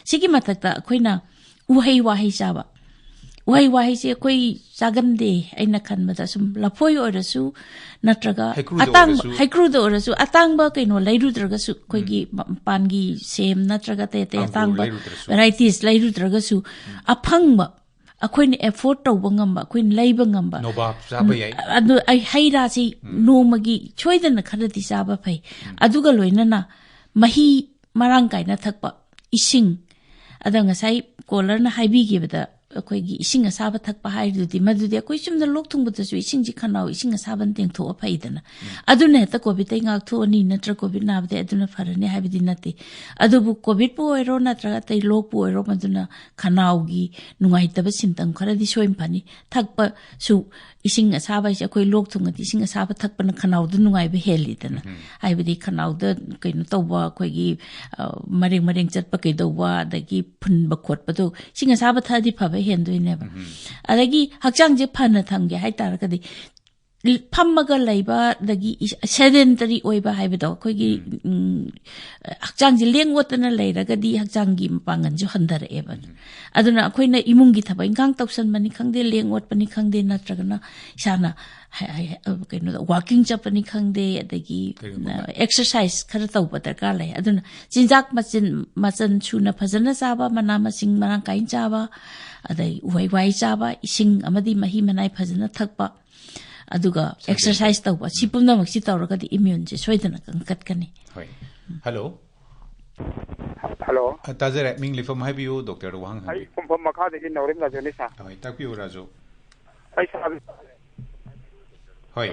ꯁꯤꯒꯤ ꯃꯊꯛꯇ ꯑꯩꯈꯣꯏꯅ ꯎꯍꯩ ꯋꯥꯍꯩ ꯆꯥꯕ, ꯎꯍꯩ ꯋꯥꯍꯩꯁꯦ ꯑꯩꯈꯣꯏ ꯆꯥꯒꯟꯗꯦ꯫ ꯑꯩꯅ ꯈꯟꯕꯗ ꯁꯨꯝ ꯂꯐꯣꯏ ꯑꯣꯏꯔꯁꯨ, ꯅꯠꯇ꯭ꯔꯒ ꯍꯩꯀ꯭ꯔꯨꯗ ꯑꯇꯥꯡꯕ ꯑꯣꯏꯔꯁꯨ꯫ ꯍꯩꯀ꯭ꯔꯨꯗ ꯑꯣꯏꯔꯁꯨ, ꯑꯇꯥꯡꯕ ꯀꯩꯅꯣ ꯂꯩꯔꯨꯗ꯭ꯔꯒꯁꯨ, ꯑꯩꯈꯣꯏꯒꯤ ꯃ-, ꯃꯄꯥꯟꯒꯤ ꯁꯦꯝ ꯅꯠꯇ꯭ꯔꯒ ꯑꯇꯩ ꯑꯇꯩ ꯑꯪꯒꯨꯔ ꯑꯇꯥꯡꯕ ꯂꯩꯔꯨꯗ꯭ꯔꯁꯨ꯫ Varieties ꯂꯩꯔꯨꯗ꯭ꯔꯒꯁꯨ, ꯑꯐꯪꯕ, ꯑꯩꯈꯣꯏꯅ afford ꯇꯧꯕ ꯉꯝꯕ, ꯑꯩꯈꯣꯏꯅ ꯂꯩꯕ ꯉꯝꯕ, ꯅꯣꯕꯥꯞ ꯆꯥꯕ ꯌꯥꯏ꯫ ꯑꯗꯨ ꯑꯩ ꯍꯩ ꯔꯥꯁꯤ ꯅꯣꯡꯃꯒꯤ ꯁꯣꯏꯗꯅ ꯈꯔꯗꯤ ꯆꯥꯕ ꯐꯩ꯫ ꯑꯗꯨꯒ ꯂꯣꯏꯅꯅ ꯃꯍꯤ ꯃꯔꯥꯡ ꯀꯥꯏꯅ ꯊꯛꯄ, ꯏꯁꯤꯡ꯫ ꯑꯗ ꯉꯁꯥꯏ caller-ꯅ ꯍꯥꯏꯕꯤꯈꯤꯕꯗ, ꯑꯩꯈꯣꯏꯒꯤ ꯏꯁꯤꯡ ꯑꯁꯥꯕ ꯊꯛꯄ ꯍꯥꯏꯔꯤꯗꯨꯗꯤ, ꯃꯗꯨꯗꯤ ꯑꯩꯈꯣꯏ ꯆꯨꯝꯅ ꯂꯣꯛ ꯊꯨꯡꯕꯗꯁꯨ ꯏꯁꯤꯡꯁꯤ ꯈꯅꯥꯎ ꯏꯁꯤꯡ ꯑꯁꯥꯕꯅ ꯇꯦꯡꯊꯣꯛꯑ ꯐꯩꯗꯅ꯫ ꯑꯗꯨꯅ ꯍꯦꯛꯇ COVID-ꯇꯩ ꯉꯥꯛꯊꯣꯛꯑꯅꯤ ꯅꯠꯇ꯭ꯔ COVID ꯅꯥꯕꯗꯩ ꯑꯗꯨꯅ ꯐꯔꯅꯤ ꯍꯥꯏꯕꯗꯤ ꯅꯠꯇꯦ꯫ ꯑꯗꯨꯕꯨ COVID-ꯄꯨ ꯑꯣꯏꯔꯣ ꯅꯠꯇ꯭ꯔꯒ ꯑꯇꯩ ꯂꯣꯛꯄꯨ ꯑꯣꯏꯔꯣ, ꯃꯗꯨꯅ ꯈꯅꯥꯎꯒꯤ ꯅꯨꯡꯉꯥꯏꯇꯕ symptom ꯈꯔꯗꯤ ꯁꯣꯏꯅ ꯐꯅꯤ꯫ ꯊꯛꯄꯁꯨ, ꯏꯁꯤꯡ ꯑꯁꯥꯕ ꯍꯥꯏꯁꯦ, ꯑꯩꯈꯣꯏ ꯂꯣꯛ ꯊꯨꯡꯉꯗꯤ ꯏꯁꯤꯡ ꯑꯁꯥꯕ ꯊꯛꯄꯅ ꯈꯅꯥꯎꯗ ꯅꯨꯡꯉꯥꯏꯕ ꯍꯦꯜꯂꯤꯗꯅ꯫ ꯍꯥꯏꯕꯗꯤ ꯈꯅꯥꯎꯗ ꯀꯩꯅꯣ ꯇꯧꯕ, ꯑꯩꯈꯣꯏꯒꯤ, ꯑ, ꯃꯔꯦꯡ ꯃꯔꯦꯡ ꯆꯠꯄ ꯀꯩꯗꯧꯕ, ꯑꯗꯒꯤ ꯐꯨꯟꯕ ꯈꯣꯠꯄꯗꯣ, ꯏꯁꯤꯡ ꯑꯁꯥꯕ ꯊꯛꯑꯗꯤ ꯐꯕ ꯍꯦꯟꯗꯣꯏꯅꯦꯕ꯫ ꯑꯗꯒꯤ ꯍꯛꯆꯥꯡꯁꯦ ꯐꯅ ꯊꯝꯒꯦ ꯍꯥꯏꯇꯥꯔꯒꯗꯤ, ꯐꯝꯃꯒ ꯂꯩꯕ, ꯑꯗꯒꯤ sedentary ꯑꯣꯏꯕ ꯍꯥꯏꯕꯗꯣ, ꯑꯩꯈꯣꯏꯒꯤ, ꯎꯝ, ꯍꯛꯆꯥꯡꯁꯦ ꯂꯦꯡ ꯑꯣꯠꯇꯅ ꯂꯩꯔꯒꯗꯤ ꯍꯛꯆꯥꯡꯒꯤ ꯃꯄꯥꯡꯒꯜꯁꯨ ꯍꯟꯊꯔꯛꯑꯦꯕ꯫ ꯑꯗꯨꯅ ꯑꯩꯈꯣꯏꯅ ꯏꯃꯨꯡꯒꯤ ꯊꯕꯛ ꯏꯪꯈꯥꯡ ꯇꯧꯁꯟꯕꯅꯤ ꯈꯪꯗꯦ, ꯂꯦꯡ ꯑꯣꯠꯄꯅꯤ ꯈꯪꯗꯦ, ꯅꯠꯇ꯭ꯔꯒꯅ ꯏꯁꯥꯅ ꯍ-, ꯍ-, ꯍ-, ꯀꯩꯅꯣꯗ walking ꯆꯠꯄꯅꯤ ꯈꯪꯗꯦ, ꯑꯗꯒꯤ, ꯀꯔꯤꯒꯨꯝꯕ ꯑ, exercise ꯈꯔ ꯇꯧꯕ ꯗꯔꯀꯥꯔ ꯂꯩ꯫ ꯑꯗꯨꯅ ꯆꯤꯟꯖꯥꯛ ꯃꯆꯤꯟ, ꯃꯆꯜ ꯁꯨꯅ ꯐꯖꯅ ꯆꯥꯕ, ꯃꯅꯥ ꯃꯁꯤꯡ ꯃꯔꯥꯡ ꯀꯥꯏꯅ ꯆꯥꯕ, ꯑꯗꯩ ꯎꯍꯩ ꯋꯥꯍꯩ ꯆꯥꯕ, ꯏꯁꯤꯡ ꯑꯃꯗꯤ ꯃꯍꯤ ꯃꯅꯥꯏ ꯐꯖꯅ ꯊꯛꯄ, ꯑꯗꯨꯒ exercise ꯇꯧꯕ, ꯁꯤ ꯄꯨꯝꯅꯃꯛꯁꯤ ꯇꯧꯔꯒꯗꯤ immuneꯁꯦ ꯁꯣꯏꯗꯅ ꯀꯟꯈꯠꯀꯅꯤ꯫ ꯍꯣꯏ꯫ Hello꯫ Hello꯫ ꯑ, ꯇꯥꯖꯔꯦ꯫ ꯃꯤꯡ ꯂꯩꯐꯝ ꯍꯥꯏꯕꯤꯌꯨ, doctorꯗ ꯋꯥꯍꯪ ꯑꯩ ꯍꯪꯕꯤꯌꯨ꯫ ꯈꯨꯝꯐꯝ ꯃꯈꯥꯗꯒꯤ ꯅꯥꯎꯔꯦꯝ ꯔꯥꯖꯨꯅꯤ, sir꯫ ꯍꯣꯏ, ꯇꯥꯛꯄꯤꯌꯨ, ꯔꯥꯖꯨ꯫ ꯑꯩ, sir, ꯍꯣꯏ꯫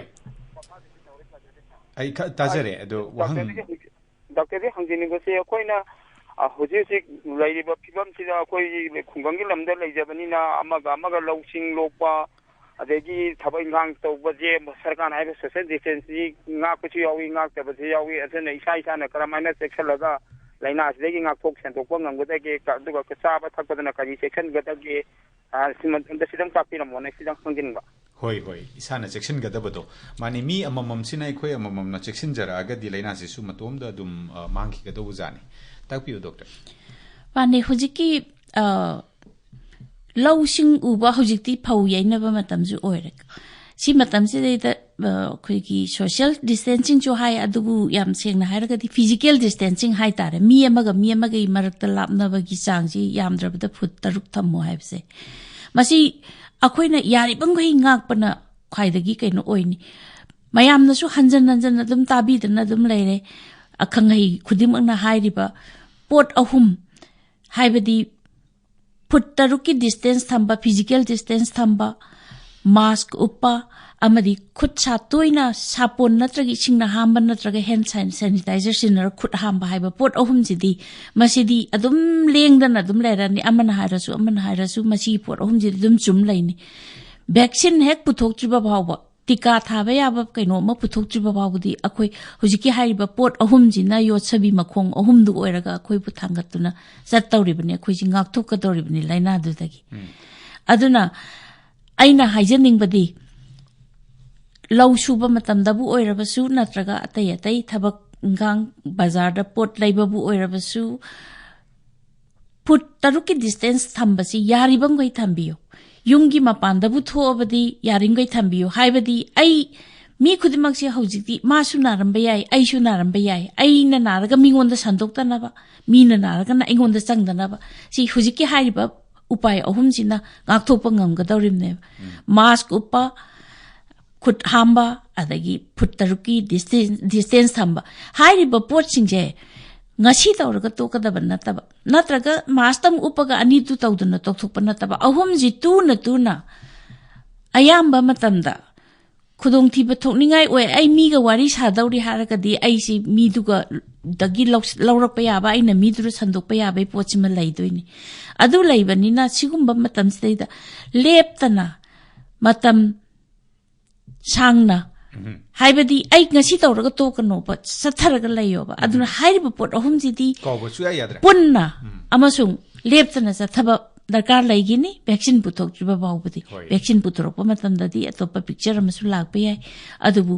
ꯑꯩ ꯈ-, ꯇꯥꯖꯔꯦ, ꯑꯗꯣ ꯋꯥꯍꯪ doctorꯗꯒꯤ ꯍꯪꯖ-, doctorꯗꯒꯤ ꯍꯪꯖꯅꯤꯡꯕꯁꯦ, ꯑꯩꯈꯣꯏꯅ, ꯑ, ꯍꯧꯖꯤꯛ ꯍꯧꯖꯤꯛ ꯂꯩꯔꯤꯕ ꯐꯤꯕꯝꯁꯤꯗ ꯑꯩꯈꯣꯏ ꯈꯨꯡꯒꯪꯒꯤ ꯂꯝꯗ ꯂꯩꯖꯕꯅꯤꯅ, ꯑꯃꯒ ꯑꯃꯒ ꯂꯧꯁꯤꯡ ꯂꯣꯛꯄ, ꯑꯗꯒꯤ ꯊꯕꯛ ꯏꯪꯈꯥꯡ ꯇꯧꯕꯁꯦ, ꯁꯔꯀꯥꯔꯅ ꯍꯥꯏꯕ social distanceꯁꯤ ꯉꯥꯛꯄꯁꯨ ꯌꯥꯎꯏ, ꯉꯥꯛꯇꯕꯁꯨ ꯌꯥꯎꯏ꯫ ꯑꯗꯨꯅ ꯏꯁꯥ ꯏꯁꯥꯅ ꯀꯔꯝꯍꯥꯏꯅ ꯆꯦꯛꯁꯤꯜꯂꯒ ꯂꯥꯏꯅꯥꯁꯤꯗꯒꯤ ꯉꯥꯛꯊꯣꯛ ꯁꯦꯟꯗꯣꯛꯄ ꯉꯝꯒꯗꯒꯦ? ꯑꯗꯨꯒ ꯆꯥꯕ ꯊꯛꯄꯗꯅ ꯀꯔꯤ ꯆꯦꯛꯁꯤꯟꯒꯗꯒꯦ? ꯑ, ꯁꯤꯃ ꯑꯝꯇ ꯁꯤꯗꯪ ꯇꯥꯛꯄꯤꯔꯝꯃꯣꯅꯦ, ꯁꯤꯗꯪ ꯈꯪꯖꯅꯤꯡꯕ꯫ ꯍꯣꯏ, ꯍꯣꯏ, ꯏꯁꯥꯅ ꯆꯦꯛꯁꯤꯟꯒꯗꯕꯗꯣ꯫ ꯃꯥꯅꯤ, ꯃꯤ ꯑꯃꯃꯝꯁꯤꯅ, ꯑꯩꯈꯣꯏ ꯑꯃꯃꯝꯅ ꯆꯦꯛꯁꯤꯟꯖꯔꯛꯑꯒꯗꯤ ꯂꯥꯏꯅꯥꯁꯤꯁꯨ ꯃꯇꯣꯝꯗ ꯑꯗꯨꯝ, ꯑ, ꯃꯥꯡꯈꯤꯒꯗꯧꯕꯖꯥꯠꯅꯤ꯫ ꯇꯥꯛꯄꯤꯌꯨ, ꯗꯣꯛꯇꯔ꯫ ꯃꯥꯅꯦ, ꯍꯧꯖꯤꯛꯀꯤ, ꯑ, ꯂꯧꯁꯤꯡ ꯎꯕ, ꯍꯧꯖꯤꯛꯇꯤ ꯐꯧ ꯌꯩꯅꯕ ꯃꯇꯝꯁꯨ ꯑꯣꯏꯔꯦ꯫ ꯁꯤ ꯃꯇꯝꯁꯤꯗꯩꯗ, ꯑ, ꯑꯩꯈꯣꯏꯒꯤ social distancingꯁꯨ ꯍꯥꯏ, ꯑꯗꯨꯕꯨ ꯌꯥꯝ ꯁꯦꯡꯅ ꯍꯥꯏꯔꯒꯗꯤ physical distancing ꯍꯥꯏꯇꯥꯔꯦ꯫ ꯃꯤ ꯑꯃꯒ ꯃꯤ ꯑꯃꯒꯤ ꯃꯔꯛꯇ ꯂꯥꯞꯅꯕꯒꯤ ꯆꯥꯡꯁꯤ ꯌꯥꯝꯗ꯭ꯔꯕꯗ ꯐꯨꯠ ꯇꯔꯨꯛ ꯊꯝꯃꯣ ꯍꯥꯏꯕꯁꯦ, ꯃꯁꯤ ꯑꯩꯈꯣꯏꯅ ꯌꯥꯔꯤꯕꯃꯈꯩ ꯉꯥꯛꯄꯅ ꯈ꯭ꯋꯥꯏꯗꯒꯤ ꯀꯩꯅꯣ ꯑꯣꯏꯅꯤ꯫ ꯃꯌꯥꯝꯅꯁꯨ ꯍꯟꯖꯟ ꯍꯟꯖꯟ ꯑꯗꯨꯝ ꯇꯥꯕꯤꯗꯅ ꯑꯗꯨꯝ ꯂꯩꯔꯦ꯫ ꯑꯈꯪ ꯑꯍꯩ ꯈꯨꯗꯤꯡꯃꯛꯅ ꯍꯥꯏꯔꯤꯕ ꯄꯣꯠ ꯑꯍꯨꯝ, ꯍꯥꯏꯕꯗꯤ ꯐꯨꯠ ꯇꯔꯨꯛꯀꯤ distance ꯊꯝꯕ, physical distance ꯊꯝꯕ, mask ꯎꯞꯄ, ꯑꯃꯗꯤ ꯈꯨꯠ ꯁꯥ ꯇꯣꯏꯅ ꯁꯥꯄꯣꯟ ꯅꯠꯇ꯭ꯔꯒ ꯏꯁꯤꯡꯅ ꯍꯥꯝꯕ ꯅꯠꯇ꯭ꯔꯒ hand san-, sanitizer ꯁꯤꯖꯤꯟꯅꯔꯒ ꯈꯨꯠ ꯍꯥꯝꯕ ꯍꯥꯏꯕ ꯄꯣꯠ ꯑꯍꯨꯝꯁꯤꯗꯤ, ꯃꯁꯤꯗꯤ ꯑꯗꯨꯝ ꯂꯦꯡꯗꯅ ꯑꯗꯨꯝ ꯂꯩꯔꯅꯤ꯫ ꯑꯃꯅ ꯍꯥꯏꯔꯁꯨ, ꯑꯃꯅ ꯍꯥꯏꯔꯁꯨ, ꯃꯁꯤꯒꯤ ꯄꯣꯠ ꯑꯍꯨꯝꯁꯤꯗꯤ ꯑꯗꯨꯝ ꯆꯨꯝ ꯂꯩꯅꯤ꯫ Vaccine ꯍꯦꯛ ꯄꯨꯊꯣꯛꯇ꯭ꯔꯤꯕ ꯐꯥꯎꯕ, ꯇꯤꯀꯥ ꯊꯥꯕ ꯌꯥꯕ ꯀꯩꯅꯣ ꯑꯃ ꯄꯨꯊꯣꯛꯇ꯭ꯔꯤꯕ ꯐꯥꯎꯕꯗꯤ, ꯑꯩꯈꯣꯏ ꯍꯧꯖꯤꯛꯀꯤ ꯍꯥꯏꯔꯤꯕ ꯄꯣꯠ ꯑꯍꯨꯝꯁꯤꯅ ꯌꯣꯠꯁꯕꯤ ꯃꯈꯣꯡ ꯑꯍꯨꯝꯗꯨ ꯑꯣꯏꯔꯒ ꯑꯩꯈꯣꯏꯕꯨ ꯊꯥꯡꯒꯠꯇꯨꯅ ꯆꯠꯇꯧꯔꯤꯕꯅꯤ, ꯑꯩꯈꯣꯏꯁꯤ ꯉꯥꯛꯊꯣꯛꯀꯗꯧꯔꯤꯕꯅꯤ ꯂꯥꯏꯅꯥꯗꯨꯗꯒꯤ꯫ ꯑꯗꯨꯅ ꯑꯩꯅ ꯍꯥꯏꯖꯅꯤꯡꯕꯗꯤ, ꯂꯧ ꯁꯨꯕ ꯃꯇꯝꯗꯕꯨ ꯑꯣꯏꯔꯕꯁꯨ, ꯅꯠꯇ꯭ꯔꯒ ꯑꯇꯩ ꯑꯇꯩ ꯊꯕꯛ ꯏꯟꯈꯥꯡ, ꯕꯖꯥꯔꯗ ꯄꯣꯠ ꯂꯩꯕꯕꯨ ꯑꯣꯏꯔꯕꯁꯨ, ꯐꯨꯠ ꯇꯔꯨꯛꯀꯤ distance ꯊꯝꯕꯁꯤ ꯌꯥꯔꯤꯕꯃꯈꯩ ꯊꯝꯕꯤꯌꯨ꯫ ꯌꯨꯝꯒꯤ ꯃꯄꯥꯟꯗꯕꯨ ꯊꯣꯛꯑꯕꯗꯤ ꯌꯥꯔꯤꯃꯈꯩ ꯊꯝꯕꯤꯌꯨ꯫ ꯍꯥꯏꯕꯗꯤ, ꯑꯩ, ꯃꯤ ꯈꯨꯗꯤꯡꯃꯛꯁꯦ ꯍꯧꯖꯤꯛꯇꯤ ꯃꯥꯁꯨ ꯅꯥꯔꯝꯕ ꯌꯥꯏ, ꯑꯩꯁꯨ ꯅꯥꯔꯝꯕ ꯌꯥꯏ, ꯑꯩꯅ ꯅꯥꯔꯒ ꯃꯤꯉꯣꯟꯗ ꯁꯟꯗꯣꯛꯇꯅꯕ, ꯃꯤꯅ ꯅꯥꯔꯒꯅ ꯑꯩꯉꯣꯟꯗ ꯆꯪꯗꯅꯕ, ꯁꯤ ꯍꯧꯖꯤꯛꯀꯤ ꯍꯥꯏꯔꯤꯕ ꯎꯄꯥꯏ ꯑꯍꯨꯝꯁꯤꯅ ꯉꯥꯛꯊꯣꯛꯄ ꯉꯝꯒꯗꯧꯔꯤꯕꯅꯦꯕ꯫ Mask ꯎꯞꯄ, ꯈꯨꯠ ꯍꯥꯝꯕ, ꯑꯗꯒꯤ ꯐꯨꯠ ꯇꯔꯨꯛꯀꯤ distance, distance ꯊꯝꯕ, ꯍꯥꯏꯔꯤꯕ ꯄꯣꯠꯁꯤꯡꯁꯦ ꯉꯁꯤ ꯇꯧꯔꯒ ꯇꯣꯛꯀꯗꯕ ꯅꯠꯇꯕ, ꯅꯠꯇ꯭ꯔꯒ mask ꯇꯪ ꯎꯞꯄꯒ ꯑꯅꯤꯗꯨ ꯇꯧꯗꯅ ꯇꯣꯛꯊꯣꯛꯄ ꯅꯠꯇꯕ, ꯑꯍꯨꯝꯁꯤ ꯇꯨꯅ ꯇꯨꯅ ꯑꯌꯥꯝꯕ ꯃꯇꯝꯗ ꯈꯨꯗꯣꯡꯊꯤꯕ ꯊꯣꯛꯅꯤꯡꯉꯥꯏ ꯑꯣꯏ, ꯑꯩ ꯃꯤꯒ ꯋꯥꯔꯤ ꯁꯥꯗꯧꯔꯤ ꯍꯥꯏꯔꯒꯗꯤ ꯑꯩꯁꯤ ꯃꯤꯗꯨꯒ ꯗꯒꯤ ꯂꯧ-, ꯂꯧꯔꯛꯄ ꯌꯥꯕ, ꯑꯩꯅ ꯃꯤꯗꯨꯗ ꯁꯟꯗꯣꯛꯄ ꯌꯥꯕꯒꯤ ꯄꯣꯠꯁꯤꯃ ꯂꯩꯗꯣꯏꯅꯤ꯫ ꯑꯗꯨ ꯂꯩꯕꯅꯤꯅ ꯁꯤꯒꯨꯝꯕ ꯃꯇꯝꯁꯤꯗꯩꯗ ꯂꯦꯞꯇꯅ ꯃꯇꯝ ꯁꯥꯡꯅ ꯍꯥꯏꯕꯗꯤ ꯑꯩ ꯉꯁꯤ ꯇꯧꯔꯒ ꯇꯣꯛꯀꯅꯣꯕ, ꯆꯠꯊꯔꯒ ꯂꯩꯌꯣꯕ꯫ ꯑꯗꯨꯅ ꯍꯥꯏꯔꯤꯕ ꯄꯣꯠ ꯑꯍꯨꯝꯁꯤꯗꯤ ꯀꯥꯎꯕ ꯁꯨꯡꯌꯥ ꯌꯥꯗ꯭ꯔꯦ꯫ ꯄꯨꯟꯅ ꯑꯃꯁꯨꯡ ꯂꯦꯞꯇꯅ ꯆꯠꯊꯕ ꯗꯔꯀꯥꯔ ꯂꯩꯒꯅꯤ, ꯚꯦꯛꯁꯤꯟ ꯄꯨꯊꯣꯛꯇ꯭ꯔꯤꯕ ꯐꯥꯎꯕꯗꯤ꯫ ꯍꯣꯏ꯫ ꯚꯦꯛꯁꯤꯟ ꯄꯨꯊꯣꯔꯛꯄ ꯃꯇꯝꯗꯗꯤ ꯑꯇꯣꯞꯄ ꯄꯤꯛꯆꯔ ꯑꯃꯁꯨ ꯂꯥꯛꯄ ꯌꯥꯏ꯫ ꯑꯗꯨꯕꯨ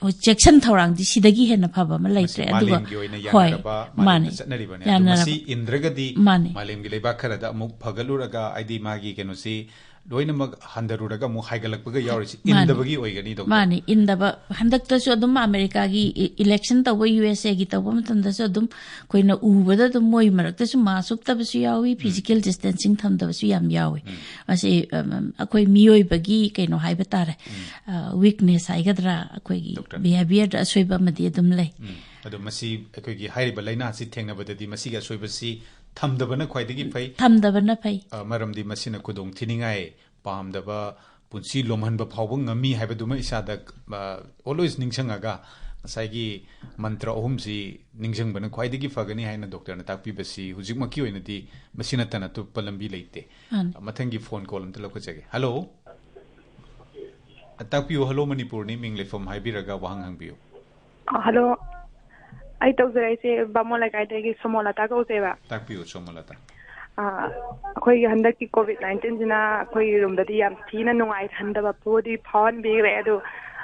ꯍꯣꯏ, ꯆꯦꯛꯁꯤꯟ ꯊꯧꯔꯥꯡꯗꯤ ꯁꯤꯗꯒꯤ ꯍꯦꯟꯅ ꯐꯕ ꯑꯃ ꯂꯩꯇ꯭ꯔꯦ꯫ ꯃꯁꯤ ꯑꯗꯨꯒ ꯃꯥꯂꯦꯝꯒꯤ ꯑꯣꯏꯅ ꯍꯣꯏ, ꯌꯥꯅꯔꯕ, ꯃꯥꯅꯦ, ꯃꯥꯂꯦꯝꯅ ꯆꯠꯅꯔꯤꯕꯅꯦ꯫ ꯑꯗꯨ ꯌꯥꯅꯔꯕ꯫ ꯃꯁꯤ ꯏꯟꯗ꯭ꯔꯒꯗꯤ ꯃꯥꯅꯦ꯫ ꯃꯥꯂꯦꯝꯒꯤ ꯂꯩꯕꯥꯛ ꯈꯔꯗ ꯑꯃꯨꯛ ꯐꯒꯠꯂꯨꯔꯒ, ꯍꯥꯏꯗꯤ ꯃꯥꯒꯤ ꯀꯩꯅꯣꯁꯤ ꯂꯣꯏꯅꯃꯛ ꯍꯟꯊꯔꯨꯔꯒ ꯑꯃꯨꯛ ꯍꯥꯏꯒꯠꯂꯛꯄꯒ ꯌꯥꯎꯔꯤꯁꯤ ꯃꯥꯅꯦ꯫ ꯏꯟꯗꯕꯒꯤ ꯑꯣꯏꯒꯅꯤ, ꯗꯣꯛꯇꯔ꯫ ꯃꯥꯅꯦ, ꯏꯟꯗꯕ꯫ ꯍꯟꯗꯛꯇꯁꯨ ꯑꯗꯨꯝ ꯑꯃꯦꯔꯤꯀꯥꯒꯤ ꯏ-, ꯏꯂꯦꯛꯁꯟ ꯇꯧꯕ, ꯌꯨ ꯑꯦꯁ ꯑꯦꯒꯤ ꯇꯧꯕ ꯃꯇꯝꯗꯁꯨ ꯑꯗꯨꯝ ꯑꯩꯈꯣꯏꯅ ꯎꯕꯗ ꯑꯗꯨꯝ ꯃꯣꯏ ꯃꯔꯛꯇꯁꯨ ꯃꯥꯁ ꯎꯞꯇꯕꯁꯨ ꯌꯥꯎꯏ, ꯐꯤꯖꯤꯀꯦꯜ ꯗꯤꯁꯇꯦꯟꯁꯤꯡ ꯊꯝꯗꯕꯁꯨ ꯌꯥꯝ ꯌꯥꯎꯏ꯫ ꯃꯁꯤ, ꯑꯝ, ꯑꯩꯈꯣꯏ ꯃꯤꯑꯣꯏꯕꯒꯤ ꯀꯩꯅꯣ ꯍꯥꯏꯕ ꯇꯥꯔꯦ, ꯋꯤꯛꯅꯦꯁ ꯍꯥꯏꯒꯗ꯭ꯔꯥ, ꯑꯩꯈꯣꯏꯒꯤ ꯗꯣꯛꯇꯔ꯫ ꯕꯤꯍꯦꯕꯤꯌꯔꯗ ꯑꯁꯣꯏꯕ ꯑꯃꯗꯤ ꯑꯗꯨꯝ ꯂꯩ꯫ ꯎꯝ꯫ ꯑꯗꯣ ꯃꯁꯤ ꯑꯩꯈꯣꯏꯒꯤ ꯍꯥꯏꯔꯤꯕ ꯂꯥꯏꯅꯥꯁꯤ ꯊꯦꯡꯅꯕꯗꯗꯤ ꯃꯁꯤꯒꯤ ꯑꯁꯣꯏꯕꯁꯤ ꯊꯝꯗꯕꯅ ꯈ꯭ꯋꯥꯏꯗꯒꯤ ꯐꯩ꯫ ꯊꯝꯗꯕꯅ ꯐꯩ꯫ ꯑ, ꯃꯔꯝꯗꯤ ꯃꯁꯤꯅ ꯈꯨꯗꯣꯡ ꯊꯤꯅꯤꯡꯉꯥꯏ, ꯄꯥꯝꯗꯕ ꯄꯨꯟꯁꯤ ꯂꯣꯝꯍꯟꯕ ꯐꯥꯎꯕ ꯉꯝꯃꯤ ꯍꯥꯏꯕꯗꯨꯃ ꯏꯁꯥꯗ, ꯑ, always ꯅꯤꯡꯁꯤꯡꯉꯒ ꯉꯁꯥꯏꯒꯤ ꯃꯟꯇ꯭ꯔ ꯑꯍꯨꯝꯁꯤ ꯅꯤꯡꯁꯤꯡꯕꯅ ꯈ꯭ꯋꯥꯏꯗꯒꯤ ꯐꯒꯅꯤ ꯍꯥꯏꯅ ꯗꯣꯛꯇꯔꯅ ꯇꯥꯛꯄꯤꯕꯁꯤ ꯍꯧꯖꯤꯛꯃꯛꯀꯤ ꯑꯣꯏꯅꯗꯤ ꯃꯁꯤ ꯅꯠꯇꯅ ꯑꯇꯣꯞꯄ ꯂꯝꯕꯤ ꯂꯩꯇꯦ꯫ ꯃꯥꯅꯤ꯫ ꯃꯊꯪꯒꯤ ꯐꯣꯟ ꯀꯣꯜ ꯑꯝꯇ ꯂꯧꯈꯠꯆꯒꯦ꯫ ꯍꯜꯂꯣ꯫ ꯇꯥꯛꯄꯤꯌꯨ, ꯍꯜꯂꯣ ꯃꯅꯤꯄꯨꯔꯅꯤ, ꯃꯤꯡ ꯂꯩꯐꯝ ꯍꯥꯏꯕꯤꯔꯒ ꯋꯥꯍꯪ ꯍꯪꯕꯤꯌꯨ꯫ ꯑ, ꯍꯜꯂꯣ꯫ ꯑꯩ ꯇꯧꯖꯔꯛꯏꯁꯦ ꯕꯥꯃꯣꯟ ꯂꯩꯀꯥꯏꯗꯒꯤ ꯁꯣꯃꯣꯂꯇꯥ ꯀꯧꯖꯩꯕ꯫ ꯇꯥꯛꯄꯤꯌꯨ, ꯁꯣꯃꯣꯂꯇꯥ꯫ ꯑ, ꯑꯩꯈꯣꯏꯒꯤ ꯍꯟꯗꯛꯀꯤ ꯀꯣꯚꯤꯗ ꯅꯥꯏꯟꯇꯤꯟꯁꯤꯅ ꯑꯩꯈꯣꯏꯒꯤ ꯔꯣꯝꯗꯗꯤ ꯌꯥꯝ ꯊꯤꯅ ꯅꯨꯡꯉꯥꯏꯍꯟꯗꯕ ꯄꯣꯗꯤ ꯐꯥꯎꯍꯟꯕꯤꯈ꯭ꯔꯦ꯫ ꯑꯗꯨ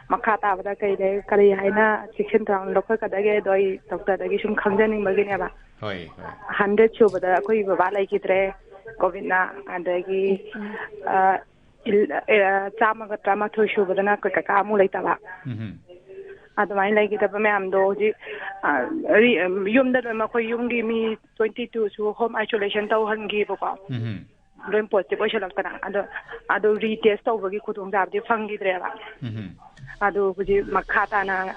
ꯃꯈꯥ ꯇꯥꯕꯗ ꯀꯩ ꯂꯩ, ꯀꯔꯤ ꯍꯥꯏꯅ ꯆꯦꯛꯁꯤꯟ ꯊꯧꯔꯥꯡ ꯂꯧꯈꯠꯀꯗꯒꯦ? ꯑꯗꯣ ꯑꯩ ꯗꯣꯛꯇꯔꯗꯒꯤ ꯁꯨꯝ ꯈꯪꯖꯅꯤꯡꯕꯒꯤꯅꯦꯕ꯫ ꯍꯣꯏ, ꯍꯣꯏ꯫ ꯍꯟꯗ꯭ꯔꯦꯗ ꯁꯨꯕꯗ ꯑꯩꯈꯣꯏꯒꯤ ꯕꯕꯥ ꯂꯩꯈꯤꯗ꯭ꯔꯦ ꯀꯣꯚꯤꯗꯅ꯫ ꯑꯗꯒꯤ, ꯑ, ꯏꯜ-, ꯑ, ꯆꯥꯝꯃꯒ ꯇꯔꯥꯃꯥꯊꯣꯏ ꯁꯨꯕꯗꯅ ꯑꯩꯈꯣꯏ ꯀꯀꯥ ꯑꯃꯨꯛ ꯂꯩꯇꯕ꯫ ꯎꯝꯍꯨꯝ꯫ ꯑꯗꯨꯃꯥꯏꯅ ꯂꯩꯈꯤꯗꯕ ꯃꯌꯥꯝꯗꯣ ꯍꯧꯖꯤꯛ, ꯑ, ꯔꯤ-, ꯌꯨꯝꯗ ꯂꯣꯏꯅꯃꯛ ꯑꯩꯈꯣꯏ ꯌꯨꯝꯒꯤ ꯃꯤ ꯇ꯭ꯋꯦꯟꯇꯤ ꯇꯨꯁꯨ ꯍꯣꯝ ꯑꯥꯏꯁꯣꯂꯦꯁꯟ ꯇꯧꯍꯟꯈꯤꯕꯀꯣ꯫ ꯎꯝꯍꯨꯝ꯫ ꯂꯣꯏ ꯄꯣꯖꯤꯇꯤꯚ ꯑꯣꯏꯁꯜꯂꯛꯇꯅ꯫ ꯑꯗꯣ, ꯑꯗꯨ ꯔꯤꯇꯦꯁ ꯇꯧꯕꯒꯤ ꯈꯨꯗꯣꯡꯆꯥꯕꯗꯤ ꯐꯪꯈꯤꯗ꯭ꯔꯦꯕ꯫ ꯎꯝꯍꯨꯝ꯫ ꯑꯗꯨ ꯍꯧꯖꯤꯛ ꯃꯈꯥ ꯇꯥꯅ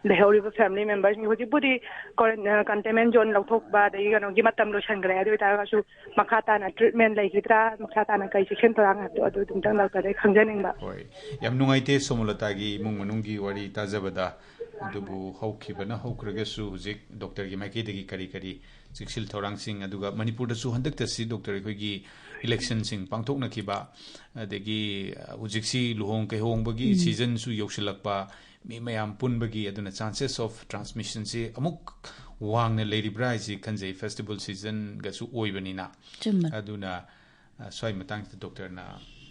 ꯂꯩꯍꯧꯔꯤꯕ ꯐꯦꯃꯤꯂꯤ ꯃꯦꯝꯕꯔꯁꯤꯡ ꯍꯧꯖꯤꯛꯄꯨꯗꯤ ꯀ꯭ꯋꯥꯔꯦꯟ-, ꯑ, ꯀꯟꯇꯦꯟꯃꯦꯟ ꯖꯣꯟ ꯂꯧꯊꯣꯛꯄ ꯑꯗꯒꯤ ꯀꯩꯅꯣꯒꯤ ꯃꯇꯝ ꯂꯣꯏꯁꯟꯈ꯭ꯔꯦ꯫ ꯑꯗꯨ ꯑꯣꯏ ꯇꯥꯔꯒꯁꯨ ꯃꯈꯥ ꯇꯥꯅ ꯇ꯭ꯔꯤꯠꯃꯦꯟ ꯂꯩꯈꯤꯗ꯭ꯔꯥ, ꯃꯈꯥ ꯇꯥꯅ ꯀꯔꯤ ꯆꯦꯛꯁꯤꯟ ꯊꯧꯔꯥꯡ ꯍꯥꯏꯕꯗꯣ ꯑꯗꯨ ꯑꯗꯨꯝꯇꯪ ꯗꯣꯛꯇꯔꯗꯒꯤ ꯈꯪꯖꯅꯤꯡꯕ꯫ ꯍꯣꯏ꯫ ꯌꯥꯝ ꯅꯨꯡꯉꯥꯏꯇꯦ ꯁꯣꯃꯣꯂꯇꯥꯒꯤ ꯏꯃꯨꯡ ꯃꯅꯨꯡꯒꯤ ꯋꯥꯔꯤ ꯇꯥꯖꯕꯗ꯫ ꯑꯗꯨꯕꯨ ꯍꯧꯈꯤꯕꯅ ꯍꯧꯈ꯭ꯔꯒꯁꯨ ꯍꯧꯖꯤꯛ ꯗꯣꯛꯇꯔꯒꯤ ꯃꯥꯏꯀꯩꯗꯒꯤ ꯀꯔꯤ ꯀꯔꯤ ꯆꯦꯛꯁꯤꯜ ꯊꯧꯔꯥꯡꯁꯤꯡ, ꯑꯗꯨꯒ ꯃꯅꯤꯄꯨꯔꯗꯁꯨ ꯍꯟꯗꯛꯇꯁꯤ, ꯗꯣꯛꯇꯔ, ꯑꯩꯈꯣꯏꯒꯤ ꯏꯂꯦꯛꯁꯟꯁꯤꯡ ꯄꯥꯡꯊꯣꯛꯅꯈꯤꯕ, ꯑꯗꯒꯤ, ꯑ, ꯍꯧꯖꯤꯛꯁꯤ ꯂꯨꯍꯣꯡ ꯀꯩꯍꯣꯡꯕꯒꯤ ꯁꯤꯖꯟꯁꯨ ꯌꯧꯁꯤꯜꯂꯛꯄ, ꯃꯤ ꯃꯌꯥꯝ ꯄꯨꯟꯕꯒꯤ, ꯑꯗꯨꯅ chances of transmission ꯁꯤ ꯑꯃꯨꯛ ꯋꯥꯡꯅ ꯂꯩꯔꯤꯕ꯭ꯔꯥ ꯍꯥꯏꯁꯤ ꯈꯟꯖꯩ, ꯐꯦꯁꯇꯤꯚꯦꯜ ꯁꯤꯖꯟꯒꯁꯨ ꯑꯣꯏꯕꯅꯤꯅ꯫ ꯆꯨꯝꯃꯦ꯫ ꯑꯗꯨꯅ, ꯑ, ꯁ꯭ꯋꯥꯏ ꯃꯇꯥꯡꯁꯤꯗ ꯗꯣꯛꯇꯔꯅ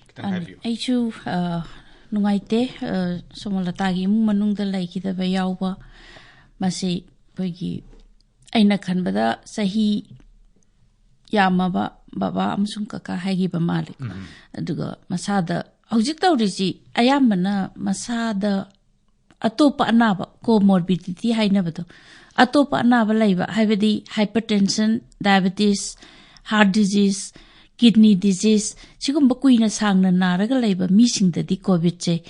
ꯈꯤꯇꯪ ꯑꯅꯤ, ꯍꯥꯏꯕꯤꯌꯨ꯫ ꯑꯩꯁꯨ, ꯑ, ꯅꯨꯡꯉꯥꯏꯇꯦ꯫ ꯑ, ꯁꯣꯃꯣꯂꯇꯥꯒꯤ ꯏꯃꯨꯡ ꯃꯅꯨꯡꯗ ꯂꯩꯈꯤꯗꯕ ꯌꯥꯎꯕ, ꯃꯁꯤ ꯑꯩꯈꯣꯏꯒꯤ, ꯑꯩꯅ ꯈꯟꯕꯗ ꯆꯍꯤ ꯌꯥꯝꯃꯕ ꯕꯕꯥ ꯑꯃꯁꯨꯡ ꯀꯀꯥ ꯍꯥꯏꯈꯤꯕ ꯃꯥꯜꯂꯦ꯫ ꯎꯝ꯫ ꯑꯗꯨꯒ ꯃꯁꯥꯗ ꯍꯧꯖꯤꯛ ꯇꯧꯔꯤꯁꯤ ꯑꯌꯥꯝꯕꯅ ꯃꯁꯥꯗ ꯑꯇꯣꯞꯄ ꯑꯅꯥꯕ, comorbidity ꯍꯥꯏꯅꯕꯗꯣ, ꯑꯇꯣꯞꯄ ꯑꯅꯥꯕ ꯂꯩꯕ, ꯍꯥꯏꯕꯗꯤ hypertension, diabetes, heart disease, kidney disease, ꯁꯤꯒꯨꯝꯕ ꯀꯨꯏꯅ ꯁꯥꯡꯅ ꯅꯥꯔꯒ ꯂꯩꯕ ꯃꯤꯁꯤꯡꯗꯗꯤ ꯀꯣꯚꯤꯗꯁꯦ,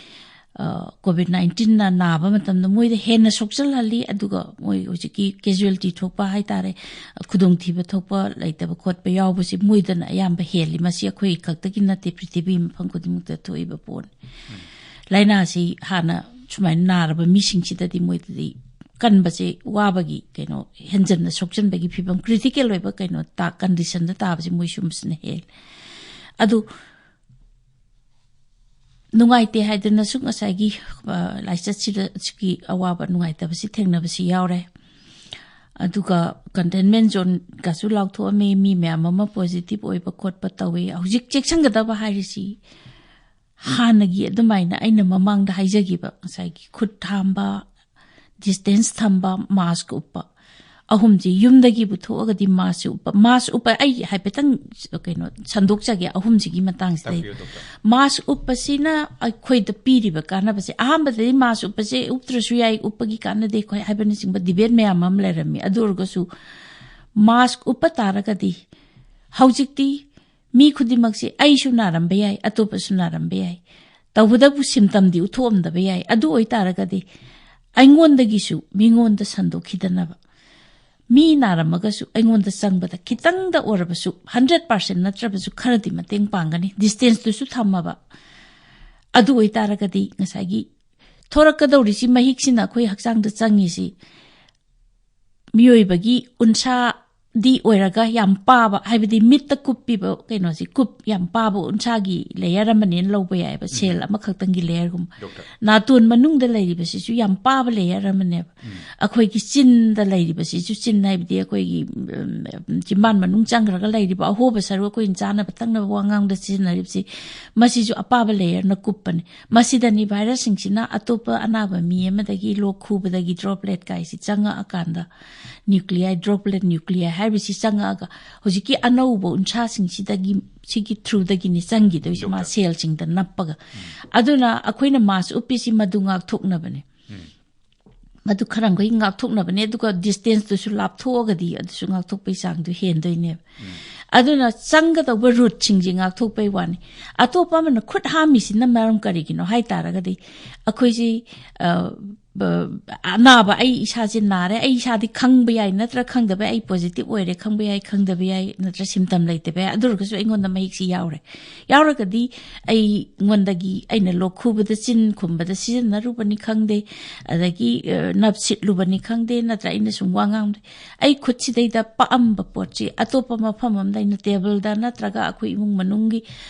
ꯑ, ꯀꯣꯚꯤꯗ ꯅꯥꯏꯟꯇꯤꯟꯅ ꯅꯥꯕ ꯃꯇꯝꯗ ꯃꯣꯏꯗ ꯍꯦꯟꯅ ꯁꯣꯛꯆꯜꯍꯜꯂꯤ꯫ ꯑꯗꯨꯒ ꯃꯣꯏ ꯍꯧꯖꯤꯛꯀꯤ casualty ꯊꯣꯛꯄ ꯍꯥꯏꯇꯥꯔꯦ, ꯈꯨꯗꯣꯡꯊꯤꯕ ꯊꯣꯛꯄ, ꯂꯩꯇꯕ ꯈꯣꯠꯄ ꯌꯥꯎꯕꯁꯤ ꯃꯣꯏꯗꯅ ꯑꯌꯥꯝꯕ ꯍꯦꯜꯂꯤ꯫ ꯃꯁꯤ ꯑꯩꯈꯣꯏ ꯈꯛꯇꯒꯤ ꯅꯠꯇꯦ, ꯄ꯭ꯔꯤꯊꯤꯕꯤ ꯃꯐꯝ ꯈꯨꯗꯤꯡꯃꯛꯇ ꯊꯣꯛꯏꯕ ꯄꯣꯠꯅꯤ꯫ ꯂꯥꯏꯅꯥꯁꯤ ꯍꯥꯟꯅ ꯁꯨꯃꯥꯏꯅ ꯅꯥꯔꯕ ꯃꯤꯁꯤꯡꯁꯤꯗꯗꯤ ꯃꯣꯏꯗꯗꯤ ꯀꯟꯕꯁꯦ ꯋꯥꯕꯒꯤ, ꯀꯩꯅꯣ, ꯍꯦꯟꯖꯟꯅ ꯁꯣꯛꯆꯟꯕꯒꯤ ꯐꯤꯕꯝ, critical ꯑꯣꯏꯕ, ꯀꯩꯅꯣ, ꯇꯥ-, condition ꯗ ꯇꯥꯕꯁꯦ ꯃꯣꯏ ꯁꯨꯝꯕꯁꯤꯅ ꯍꯦꯜꯂꯤ꯫ ꯑꯗꯨ ꯅꯨꯡꯉꯥꯏꯇꯦ ꯍꯥꯏꯗꯅꯁꯨ ꯉꯁꯥꯏꯒꯤ, ꯑ, ꯂꯥꯏꯆꯠꯁꯤꯗ, ꯁꯤꯒꯤ ꯑꯋꯥꯕ ꯅꯨꯡꯉꯥꯏꯇꯕꯁꯤ ꯊꯦꯡꯅꯕꯁꯤ ꯌꯥꯎꯔꯦ꯫ ꯑꯗꯨꯒ containment zone ꯒꯁꯨ ꯂꯥꯎꯊꯣꯛꯑꯝꯃꯤ, ꯃꯤ ꯃꯌꯥꯝ ꯑꯃ positive ꯑꯣꯏꯕ ꯈꯣꯠꯄ ꯇꯧꯋꯤ꯫ ꯍꯧꯖꯤꯛ ꯆꯦꯛꯁꯤꯟꯒꯗꯕ ꯍꯥꯏꯔꯤꯁꯤ ꯍꯥꯟꯅꯒꯤ ꯑꯗꯨꯃꯥꯏꯅ ꯑꯩꯅ ꯃꯃꯥꯡꯗ ꯍꯥꯏꯖꯈꯤꯕ ꯉꯁꯥꯏꯒꯤ ꯈꯨꯠ ꯍꯥꯝꯕ, distance ꯊꯝꯕ, mask ꯎꯞꯄ, ꯑꯍꯨꯝꯁꯤ ꯌꯨꯝꯗꯒꯤꯕꯨ ꯊꯣꯛꯑꯒꯗꯤ mask ꯎꯞꯄ꯫ Mask ꯎꯞꯄ, ꯑꯩ ꯍꯥꯏꯐꯦꯠꯇꯪ, ꯀꯩꯅꯣ, ꯁꯟꯗꯣꯛꯆꯒꯦ ꯑꯍꯨꯝꯁꯤꯒꯤ ꯃꯇꯥꯡꯁꯤꯗ꯫ ꯇꯥꯛꯄꯤꯌꯨ, ꯗꯣꯛꯇꯔ꯫ Mask ꯎꯞꯄꯁꯤꯅ ꯑꯩꯈꯣꯏꯗ ꯄꯤꯔꯤꯕ ꯀꯥꯟꯅꯕꯁꯦ, ꯑꯍꯥꯟꯕꯗꯗꯤ mask ꯎꯞꯄꯁꯦ ꯎꯞꯇ꯭ꯔꯁꯨ ꯌꯥꯏ, ꯎꯞꯄꯒꯤ ꯀꯥꯟꯅꯗꯦ ꯑꯩꯈꯣꯏ ꯍꯥꯏꯕꯅꯆꯤꯡꯕ debate ꯃꯌꯥꯝ ꯑꯃ ꯂꯩꯔꯝꯃꯤ꯫ ꯑꯗꯨ ꯑꯣꯏꯔꯒꯁꯨ mask ꯎꯞꯄ ꯇꯥꯔꯒꯗꯤ ꯍꯧꯖꯤꯛꯇꯤ ꯃꯤ ꯈꯨꯗꯤꯡꯃꯛꯁꯤ ꯑꯩꯁꯨ ꯅꯥꯔꯝꯕ ꯌꯥꯏ, ꯑꯇꯣꯞꯄꯁꯨ ꯅꯥꯔꯝꯕ ꯌꯥꯏ, ꯇꯧꯕꯇꯕꯨ symptom ꯗꯤ ꯎꯠꯊꯣꯛꯑꯝꯗꯕ ꯌꯥꯏ꯫ ꯑꯗꯨ ꯑꯣꯏꯇꯥꯔꯒꯗꯤ ꯑꯩꯉꯣꯟꯗꯒꯤꯁꯨ ꯃꯤꯉꯣꯟꯗ ꯁꯟꯗꯣꯛꯈꯤꯗꯅꯕ, ꯃꯤ ꯅꯥꯔꯝꯃꯒꯁꯨ ꯑꯩꯉꯣꯟꯗ ꯆꯪꯕꯗ ꯈꯤꯇꯪꯗ ꯑꯣꯏꯔꯕꯁꯨ, hundred percent ꯅꯠꯇ꯭ꯔꯕꯁꯨ ꯈꯔꯗꯤ ꯃꯇꯦꯡ ꯄꯥꯡꯒꯅꯤ꯫ Distance ꯇꯨꯁꯨ ꯊꯝꯃꯕ꯫ ꯑꯗꯨ ꯑꯣꯏꯇꯥꯔꯒꯗꯤ ꯉꯁꯥꯏꯒꯤ ꯊꯣꯔꯛꯀꯗꯧꯔꯤꯁꯤ, ꯃꯍꯤꯛꯁꯤꯅ ꯑꯩꯈꯣꯏ ꯍꯛꯆꯥꯡꯗ ꯆꯪꯉꯤꯁꯤ, ꯃꯤꯑꯣꯏꯕꯒꯤ ꯎꯟꯁꯥ ꯗꯤ ꯑꯣꯏꯔꯒ ꯌꯥꯝ ꯄꯥꯕ, ꯍꯥꯏꯕꯗꯤ ꯃꯤꯠꯇ ꯀꯨꯞꯄꯤꯕ ꯀꯩꯅꯣꯁꯤ, ꯀꯨꯞ ꯌꯥꯝ ꯄꯥꯕ ꯎꯟꯁꯥꯒꯤ ꯂꯦꯌꯔ ꯑꯃꯅꯦꯅ ꯂꯧꯕ ꯌꯥꯏꯑꯕ, ꯁꯦꯜ ꯑꯃꯈꯛꯇꯪꯒꯤ ꯂꯦꯌꯔꯒꯨꯝꯕ꯫ ꯗꯣꯛꯇꯔ꯫ ꯅꯥꯇꯣꯟ ꯃꯅꯨꯡꯗ ꯂꯩꯔꯤꯕꯁꯤꯁꯨ ꯌꯥꯝ ꯄꯥꯕ ꯂꯦꯌꯔ ꯑꯃꯅꯦꯕ꯫ ꯑꯩꯈꯣꯏꯒꯤ ꯆꯤꯟꯗ ꯂꯩꯔꯤꯕꯁꯤꯁꯨ, ꯆꯤꯟ ꯍꯥꯏꯕꯗꯤ ꯑꯩꯈꯣꯏꯒꯤ ꯎꯝ, ꯆꯤꯝꯕꯥꯟ ꯃꯅꯨꯡ ꯆꯪꯈ꯭ꯔꯒ ꯂꯩꯔꯤꯕ ꯑꯍꯣꯕ ꯁꯔꯨꯛ, ꯑꯩꯈꯣꯏꯅ ꯆꯥꯅꯕ ꯊꯛꯅꯕ ꯋꯥ ꯉꯥꯡꯕꯗ ꯁꯤꯖꯤꯟꯅꯔꯤꯕꯁꯤ, ꯃꯁꯤꯁꯨ ꯑꯄꯥꯕ ꯂꯦꯌꯔꯅ ꯀꯨꯞꯄꯅꯤ꯫ ꯃꯁꯤꯗꯅꯤ ꯚꯥꯏꯔꯁꯁꯤꯡꯁꯤꯅ ꯑꯇꯣꯞꯄ ꯑꯅꯥꯕ ꯃꯤ ꯑꯃꯗꯒꯤ ꯂꯣꯛ ꯈꯨꯕꯗꯒꯤ ꯗ꯭ꯔꯣꯞꯂꯦꯠ ꯀꯥꯏꯁꯤ ꯆꯪꯉꯛꯑꯀꯥꯟꯗ, ꯅ꯭ꯌꯨꯀ꯭ꯂꯤꯌꯥꯏ, ꯗ꯭ꯔꯣꯞꯂꯦꯠ ꯅ꯭ꯌꯨꯀ꯭ꯂꯤꯌꯥꯏ ꯍꯥꯏꯔꯤꯕꯁꯤ ꯆꯪꯉꯛꯑꯒ ꯍꯧꯖꯤꯛꯀꯤ ꯑꯅꯧꯕ ꯎꯟꯁꯥꯁꯤꯡꯁꯤꯗꯒꯤ, ꯁꯤꯒꯤ ꯊ꯭ꯔꯨꯗꯒꯤꯅꯤ ꯆꯪꯈꯤꯗꯣꯏꯁꯤ, ꯃꯥ ꯗꯣꯛꯇꯔ꯫ ꯁꯦꯜꯁꯤꯡꯗ ꯅꯞꯄꯒ꯫ ꯑꯗꯨꯅ ꯑꯩꯈꯣꯏꯅ ꯃꯥꯁ ꯎꯞꯄꯤꯁꯤ ꯃꯗꯨ ꯉꯥꯛꯊꯣꯛꯅꯕꯅꯦ꯫ ꯃꯗꯨ ꯈꯔ ꯃꯈꯩ ꯉꯥꯛꯊꯣꯛꯅꯕꯅꯦ, ꯑꯗꯨꯒ ꯗꯤꯁꯇꯦꯟꯁꯇꯨꯁꯨ ꯂꯥꯞꯊꯣꯛꯑꯒꯗꯤ ꯑꯗꯨꯁꯨ ꯉꯥꯛꯊꯣꯛꯄꯩ ꯆꯥꯡꯗꯨ ꯍꯦꯟꯗꯣꯏꯅꯦꯕ꯫ ꯑꯗꯨꯅ ꯆꯪꯒꯗꯧꯕ ꯔꯨꯠꯁꯤꯡꯁꯦ ꯉꯥꯛꯊꯣꯛꯄꯩ ꯋꯥꯅꯤ꯫ ꯑꯇꯣꯞꯄ ꯑꯃꯅ ꯈꯨꯠ ꯍꯥꯝꯃꯤꯁꯤꯅ ꯃꯔꯝ ꯀꯔꯤꯒꯤꯅꯣ ꯍꯥꯏ ꯇꯥꯔꯒꯗꯤ, ꯑꯩꯈꯣꯏꯁꯤ, ꯑ, ꯕ-, ꯑꯅꯥꯕ, ꯑꯩ ꯏꯁꯥꯁꯦ ꯅꯥꯔꯦ, ꯑꯩ ꯏꯁꯥꯗꯤ ꯈꯪꯕ ꯌꯥꯏ ꯅꯠꯇ꯭ꯔ ꯈꯪꯗꯕ ꯌꯥꯏ, ꯑꯩ ꯄꯣꯖꯤꯇꯤꯚ ꯑꯣꯏꯔꯦ ꯈꯪꯕ ꯌꯥꯏ, ꯈꯪꯗꯕ ꯌꯥꯏ, ꯅꯠꯇ꯭ꯔ ꯁꯤꯝꯇꯝ ꯂꯩꯇꯕ ꯌꯥꯏ, ꯑꯗꯨ ꯑꯣꯏꯔꯒꯁꯨ ꯑꯩꯉꯣꯟꯗ ꯃꯍꯤꯛꯁꯤ ꯌꯥꯎꯔꯦ꯫ ꯌꯥꯎꯔꯒꯗꯤ ꯑꯩꯉꯣꯟꯗꯒꯤ, ꯑꯩꯅ ꯂꯣꯛ ꯈꯨꯕꯗ, ꯆꯤꯟ ꯈꯨꯝꯕꯗ ꯁꯤꯖꯤꯟꯅꯔꯨꯕꯅꯤ ꯈꯪꯗꯦ, ꯑꯗꯒꯤ, ꯑ, ꯅꯞꯁꯤꯠꯂꯨꯕꯅꯤ ꯈꯪꯗꯦ, ꯅꯠꯇ꯭ꯔ ꯑꯩꯅ ꯁꯨꯝ ꯋꯥ ꯉꯥꯡꯕꯗ ꯑꯩ ꯈꯨꯠꯁꯤꯗꯩꯗ ꯄꯛꯑꯝꯕ ꯄꯣꯠꯁꯤ ꯑꯇꯣꯞꯄ ꯃꯐꯝ ꯑꯃꯗ, ꯑꯩꯅ ꯇꯦꯕꯜꯗ ꯅꯠꯇ꯭ꯔꯒ ꯑꯩꯈꯣꯏ ꯏꯃꯨꯡ ꯃꯅꯨꯡꯒꯤ,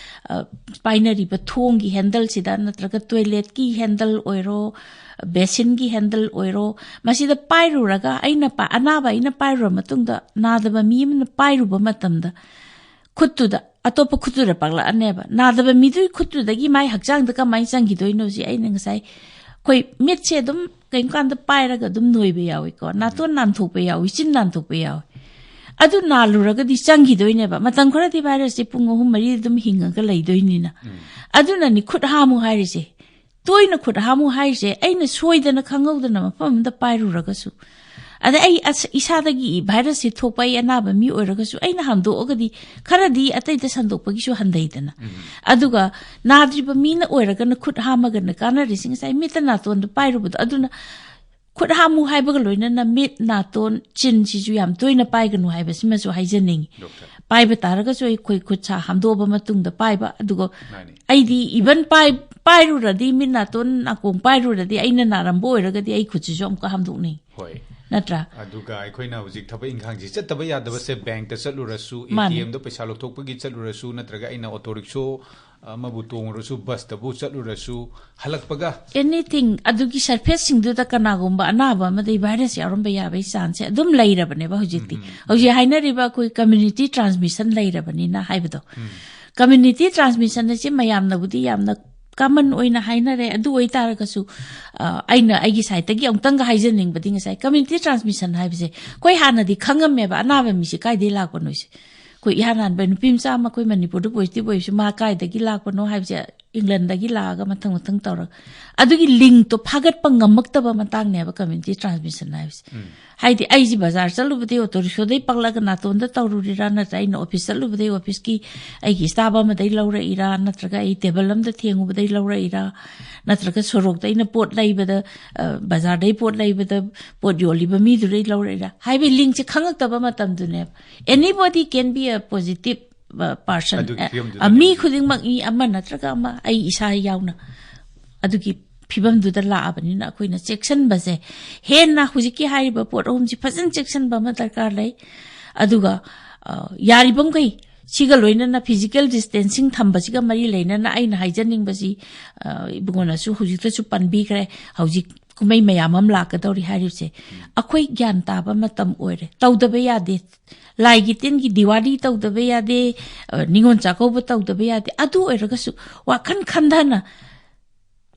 ꯑ, ꯄꯥꯏꯅꯔꯤꯕ ꯊꯣꯡꯒꯤ ꯍꯦꯟꯗꯜꯁꯤꯗ ꯅꯠꯇ꯭ꯔꯒ ꯇꯣꯏꯂꯦꯠꯀꯤ ꯍꯦꯟꯗꯜ ꯑꯣꯏꯔꯣ, ꯕꯦꯁꯤꯟꯒꯤ ꯍꯦꯟꯗꯜ ꯑꯣꯏꯔꯣ, ꯃꯁꯤꯗ ꯄꯥꯏꯔꯨꯔꯒ ꯑꯩꯅ ꯄꯥ-, ꯑꯅꯥꯕ ꯑꯩꯅ ꯄꯥꯏꯔꯨꯔ ꯃꯇꯨꯡꯗ ꯅꯥꯗꯕ ꯃꯤ ꯑꯃꯅ ꯄꯥꯏꯔꯨꯕ ꯃꯇꯝꯗ ꯈꯨꯠꯇꯨꯗ, ꯑꯇꯣꯞꯄ ꯈꯨꯠꯇꯨꯗ ꯄꯥꯛꯂꯛꯑꯅꯦꯕ꯫ ꯅꯥꯗꯕ ꯃꯤꯗꯨꯒꯤ ꯈꯨꯠꯇꯨꯗꯒꯤ ꯃꯥꯏ ꯍꯛꯆꯥꯡꯗ ꯀꯃꯥꯏꯅ ꯆꯪꯈꯤꯗꯣꯏꯅꯣꯁꯤ ꯑꯩꯅ ꯉꯁꯥꯏ, ꯑꯩꯈꯣꯏ ꯃꯤꯠꯁꯦ ꯑꯗꯨꯝ ꯀꯩꯒꯨꯝꯕ ꯀꯥꯟꯗ ꯄꯥꯏꯔꯒ ꯑꯗꯨꯝ ꯅꯣꯏꯕ ꯌꯥꯎꯏꯀꯣ, ꯅꯥꯇꯣꯟ ꯅꯥꯟꯊꯣꯛꯄ ꯌꯥꯎꯏ, ꯆꯤꯟ ꯅꯥꯟꯊꯣꯛꯄ ꯌꯥꯎꯏ꯫ ꯑꯗꯨ ꯅꯥꯜꯂꯨꯔꯒꯗꯤ ꯆꯪꯈꯤꯗꯣꯏꯅꯦꯕ꯫ ꯃꯇꯝ ꯈꯔꯗꯤ ꯚꯥꯏꯔꯁꯁꯦ ꯄꯨꯡ ꯑꯍꯨꯝ ꯃꯔꯤ ꯑꯗꯨꯝ ꯍꯤꯡꯉꯒ ꯂꯩꯗꯣꯏꯅꯤꯅ꯫ ꯑꯗꯨꯅꯅꯤ ꯈꯨꯠ ꯍꯥꯝꯃꯨ ꯍꯥꯏꯔꯤꯁꯦ꯫ ꯇꯣꯏꯅ ꯈꯨꯠ ꯍꯥꯝꯃꯨ ꯍꯥꯏꯔꯤꯁꯦ, ꯑꯩꯅ ꯁꯣꯏꯗꯅ ꯈꯪꯍꯧꯗꯅ ꯃꯐꯝ ꯑꯃꯗ ꯄꯥꯏꯔꯨꯔꯒꯁꯨ꯫ ꯑꯗ ꯑꯩ ꯑꯁ-, ꯏꯁꯥꯗꯒꯤ ꯚꯥꯏꯔꯁꯁꯦ ꯊꯣꯛꯄ, ꯑꯩ ꯑꯅꯥꯕ ꯃꯤ ꯑꯣꯏꯔꯒꯁꯨ, ꯑꯩꯅ ꯍꯥꯝꯗꯣꯛꯑꯒꯗꯤ ꯈꯔꯗꯤ ꯑꯇꯩꯗ ꯁꯟꯗꯣꯛꯄꯒꯤꯁꯨ ꯍꯟꯊꯩꯗꯅ꯫ ꯑꯗꯨꯒ ꯅꯥꯗ꯭ꯔꯤꯕ ꯃꯤꯅ ꯑꯣꯏꯔꯒꯅ ꯈꯨꯠ ꯍꯥꯝꯃꯒꯅ ꯀꯥꯟꯅꯔꯤꯁꯦ ꯉꯁꯥꯏ ꯃꯤꯠꯇ ꯅꯥꯇꯣꯟꯗ ꯄꯥꯏꯔꯨꯕꯗꯣ꯫ ꯑꯗꯨꯅ ꯈꯨꯠ ꯍꯥꯝꯃꯨ ꯍꯥꯏꯕꯒ ꯂꯣꯏꯅꯅ ꯃꯤꯠ, ꯅꯥꯇꯣꯟ, ꯆꯤꯟꯁꯤꯁꯨ ꯌꯥꯝ ꯇꯣꯏꯅ ꯄꯥꯏꯒꯅꯨ ꯍꯥꯏꯕꯁꯤꯃꯁꯨ ꯍꯥꯏꯖꯅꯤꯡꯉꯤ꯫ ꯗꯣꯛꯇꯔ꯫ ꯄꯥꯏꯕ ꯇꯥꯔꯒꯁꯨ ꯑꯩꯈꯣꯏ ꯈꯨꯠ ꯁꯥ ꯍꯥꯝꯗꯣꯛꯑꯕ ꯃꯇꯨꯡꯗ ꯄꯥꯏꯕ, ꯑꯗꯨꯒ ꯃꯥꯅꯤ꯫ ꯑꯩꯗꯤ ꯏꯚꯟ ꯄꯥꯏ-, ꯄꯥꯏꯔꯨꯔꯗꯤ, ꯃꯤꯠ ꯅꯥꯇꯣꯟ ꯅꯥꯀꯣꯡ ꯄꯥꯏꯔꯨꯔꯗꯤ, ꯑꯩꯅ ꯅꯥꯔꯝꯕ ꯑꯣꯏꯔꯒꯗꯤ ꯑꯩ ꯈꯨꯠꯁꯤꯁꯨ ꯑꯃꯨꯛꯀ ꯍꯥꯝꯗꯣꯛꯅꯤꯡꯉꯤ꯫ ꯍꯣꯏ꯫ ꯅꯠꯇ꯭ꯔꯥ? ꯑꯗꯨꯒ ꯑꯩꯈꯣꯏꯅ ꯍꯧꯖꯤꯛ ꯊꯕꯛ ꯏꯪꯈꯥꯡꯁꯤ ꯆꯠꯇꯕ ꯌꯥꯗꯕꯁꯦ, ꯕꯦꯡꯛꯇ ꯆꯠꯂꯨꯔꯁꯨ, ꯃꯥꯅꯦ꯫ ꯑꯦ ꯇꯤ ꯑꯦꯝꯗ ꯄꯩꯁꯥ ꯂꯧꯊꯣꯛꯄꯒꯤ ꯆꯠꯂꯨꯔꯁꯨ, ꯅꯠꯇ꯭ꯔꯒ ꯑꯩꯅ ꯑꯣꯇꯣ ꯔꯤꯛꯁꯣ ꯑꯃꯕꯨ ꯇꯣꯡꯉꯨꯔꯁꯨ, ꯕꯁꯇꯕꯨ ꯆꯠꯂꯨꯔꯁꯨ, ꯍꯜꯂꯛꯄꯒ ꯑꯦꯅꯤꯊꯤꯡ ꯑꯗꯨꯒꯤ ꯁꯔꯐꯦꯁꯁꯤꯡꯗꯨꯗ ꯀꯅꯥꯒꯨꯝꯕ ꯑꯅꯥꯕ ꯑꯃꯗꯒꯤ ꯚꯥꯏꯔꯁ ꯌꯥꯎꯔꯝꯕ ꯌꯥꯕꯒꯤ ꯆꯥꯟꯁꯁꯦ ꯑꯗꯨꯝ ꯂꯩꯔꯕꯅꯦꯕ ꯍꯧꯖꯤꯛꯇꯤ꯫ ꯍꯧꯖꯤꯛ ꯍꯥꯏꯅꯔꯤꯕ ꯑꯩꯈꯣꯏ ꯀꯝꯃ꯭ꯌꯨꯅꯤꯇꯤ ꯇ꯭ꯔꯥꯟꯁꯃꯤꯁꯟ ꯂꯩꯔꯕꯅꯤꯅ ꯍꯥꯏꯕꯗꯣ, ꯀꯝꯃ꯭ꯌꯨꯅꯤꯇꯤ ꯇ꯭ꯔꯥꯟꯁꯃꯤꯁꯟ ꯑꯁꯤ ꯃꯌꯥꯝꯅꯕꯨꯗꯤ ꯌꯥꯝꯅ ꯀꯃꯟ ꯑꯣꯏꯅ ꯍꯥꯏꯅꯔꯦ꯫ ꯑꯗꯨ ꯑꯣꯏꯇꯥꯔꯒꯁꯨ, ꯑ, ꯑꯩꯅ ꯑꯩꯒꯤ ꯁꯥꯏꯠꯇꯒꯤ ꯑꯃꯨꯛꯇꯪꯒ ꯍꯥꯏꯖꯅꯤꯡꯕꯗꯤ, ꯉꯁꯥꯏ ꯀꯝꯃ꯭ꯌꯨꯅꯤꯇꯤ ꯇ꯭ꯔꯥꯟꯁꯃꯤꯁꯟ ꯍꯥꯏꯕꯁꯦ ꯑꯩꯈꯣꯏ ꯍꯥꯟꯅꯗꯤ ꯈꯪꯉꯝꯃꯦꯕ, ꯑꯅꯥꯕ ꯃꯤꯁꯦ ꯀꯥꯏꯗꯒꯤ ꯂꯥꯛꯄꯅꯣꯁꯦ꯫ ꯑꯩꯈꯣꯏ ꯏꯍꯥꯟ ꯍꯥꯟꯕ ꯅꯨꯄꯤ ꯃꯆꯥ ꯑꯃ ꯑꯩꯈꯣꯏ ꯃꯅꯤꯄꯨꯔꯗ ꯄꯣꯖꯤꯇꯤꯚ ꯑꯣꯏꯕꯁꯦ ꯃꯥ ꯀꯥꯏꯗꯒꯤ ꯂꯥꯛꯄꯅꯣ ꯍꯥꯏꯕꯁꯦ ꯏꯪꯂꯟꯗꯒꯤ ꯂꯥꯛꯑꯒ ꯃꯊꯪ ꯃꯊꯪ ꯇꯧꯔꯒ, ꯑꯗꯨꯒꯤ ꯂꯤꯡꯛꯇꯣ ꯐꯥꯒꯠꯄ ꯉꯝꯃꯛꯇꯕ ꯃꯇꯥꯡꯅꯦꯕ ꯀꯝꯃ꯭ꯌꯨꯅꯤꯇꯤ ꯇ꯭ꯔꯥꯟꯁꯃꯤꯁꯟ ꯍꯥꯏꯕꯁꯦ꯫ ꯍꯥꯏꯗꯤ ꯑꯩꯁꯦ ꯕꯖꯥꯔ ꯆꯠꯂꯨꯕꯗꯒꯤ ꯑꯣꯇꯣ ꯔꯤꯛꯁꯣꯗꯩ ꯄꯛꯂꯒ ꯅꯥꯇꯣꯟꯗ ꯇꯧꯔꯨꯔꯤꯔꯥ, ꯅꯠꯇ꯭ꯔꯒ ꯑꯩꯅ ꯑꯣꯐꯤꯁ ꯆꯠꯂꯨꯕꯗꯒꯤ ꯑꯣꯐꯤꯁꯀꯤ ꯑꯩꯒꯤ ꯁ꯭ꯇꯥꯐ ꯑꯃꯗꯒꯤ ꯂꯧꯔꯛꯏꯔꯥ, ꯅꯠꯇ꯭ꯔꯒ ꯑꯩ ꯇꯦꯕꯜ ꯑꯃꯗ ꯊꯦꯡꯉꯨꯕꯗꯒꯤ ꯂꯧꯔꯛꯏꯔꯥ, ꯅꯠꯇ꯭ꯔꯒ ꯁꯣꯔꯣꯛꯇ ꯑꯩꯅ ꯄꯣꯠ ꯂꯩꯕꯗ, ꯑ, ꯕꯖꯥꯔꯗꯒꯤ ꯄꯣꯠ ꯂꯩꯕꯗ ꯄꯣꯠ ꯌꯣꯜꯂꯤꯕ ꯃꯤꯗꯨꯗꯒꯤ ꯂꯧꯔꯛꯏꯔꯥ ꯍꯥꯏꯕꯒꯤ ꯂꯤꯡꯛꯁꯦ ꯈꯪꯉꯛꯇꯕ ꯃꯇꯝꯗꯨꯅꯦꯕ꯫ Anybody can be a positive, ꯑ, person꯫ ꯑꯗꯨꯒꯤ ꯐꯤꯕꯝꯗꯨꯗ ꯑ, ꯃꯤ ꯂꯩꯔꯤ꯫ ꯈꯨꯗꯤꯡꯃꯛ, ꯃꯤ ꯑꯃ ꯅꯠꯇ꯭ꯔꯒ ꯑꯃ, ꯑꯩ ꯏꯁꯥ ꯌꯥꯎꯅ ꯑꯗꯨꯒꯤ ꯐꯤꯕꯝꯗꯨꯗ ꯂꯥꯛꯑꯕꯅꯤꯅ ꯑꯩꯈꯣꯏꯅ ꯆꯦꯛꯁꯤꯟꯕꯁꯦ, ꯍꯦꯟꯅ ꯍꯧꯖꯤꯛꯀꯤ ꯍꯥꯏꯔꯤꯕ ꯄꯣꯠ ꯑꯍꯨꯝꯁꯤ ꯐꯖꯅ ꯆꯦꯛꯁꯤꯟꯕ ꯑꯃ ꯗꯔꯀꯥꯔ ꯂꯩ꯫ ꯑꯗꯨꯒ, ꯑ, ꯌꯥꯔꯤꯕꯃꯈꯩ ꯁꯤꯒ ꯂꯣꯏꯅꯅ ꯐꯤꯖꯤꯀꯦꯜ ꯗꯤꯁꯇꯦꯟꯁꯤꯡ ꯊꯝꯕꯁꯤꯒ ꯃꯔꯤ ꯂꯩꯅꯅ ꯑꯩꯅ ꯍꯥꯏꯖꯅꯤꯡꯕꯁꯤ, ꯑ, ꯏꯕꯨꯡꯉꯣꯅꯁꯨ ꯍꯧꯖꯤꯛꯇꯁꯨ ꯄꯟꯕꯤꯈ꯭ꯔꯦ, ꯍꯧꯖꯤꯛ ꯀꯨꯝꯍꯩ ꯃꯌꯥꯝ ꯑꯃ ꯂꯥꯛꯀꯗꯧꯔꯤ ꯍꯥꯏꯔꯤꯕꯁꯦ, ꯑꯩꯈꯣꯏ ꯒ꯭ꯌꯥꯟ ꯇꯥꯕ ꯃꯇꯝ ꯑꯣꯏꯔꯦ꯫ ꯇꯧꯗꯕ ꯌꯥꯗꯦ, ꯂꯥꯏꯒꯤ ꯇꯤꯟꯒꯤ ꯗꯤꯋꯥꯂꯤ ꯇꯧꯗꯕ ꯌꯥꯗꯦ, ꯑ, ꯅꯤꯉꯣꯜ ꯆꯥꯛꯀꯧꯕ ꯇꯧꯗꯕ ꯌꯥꯗꯦ꯫ ꯑꯗꯨ ꯑꯣꯏꯔꯒꯁꯨ ꯋꯥꯈꯜ ꯈꯟꯊꯅ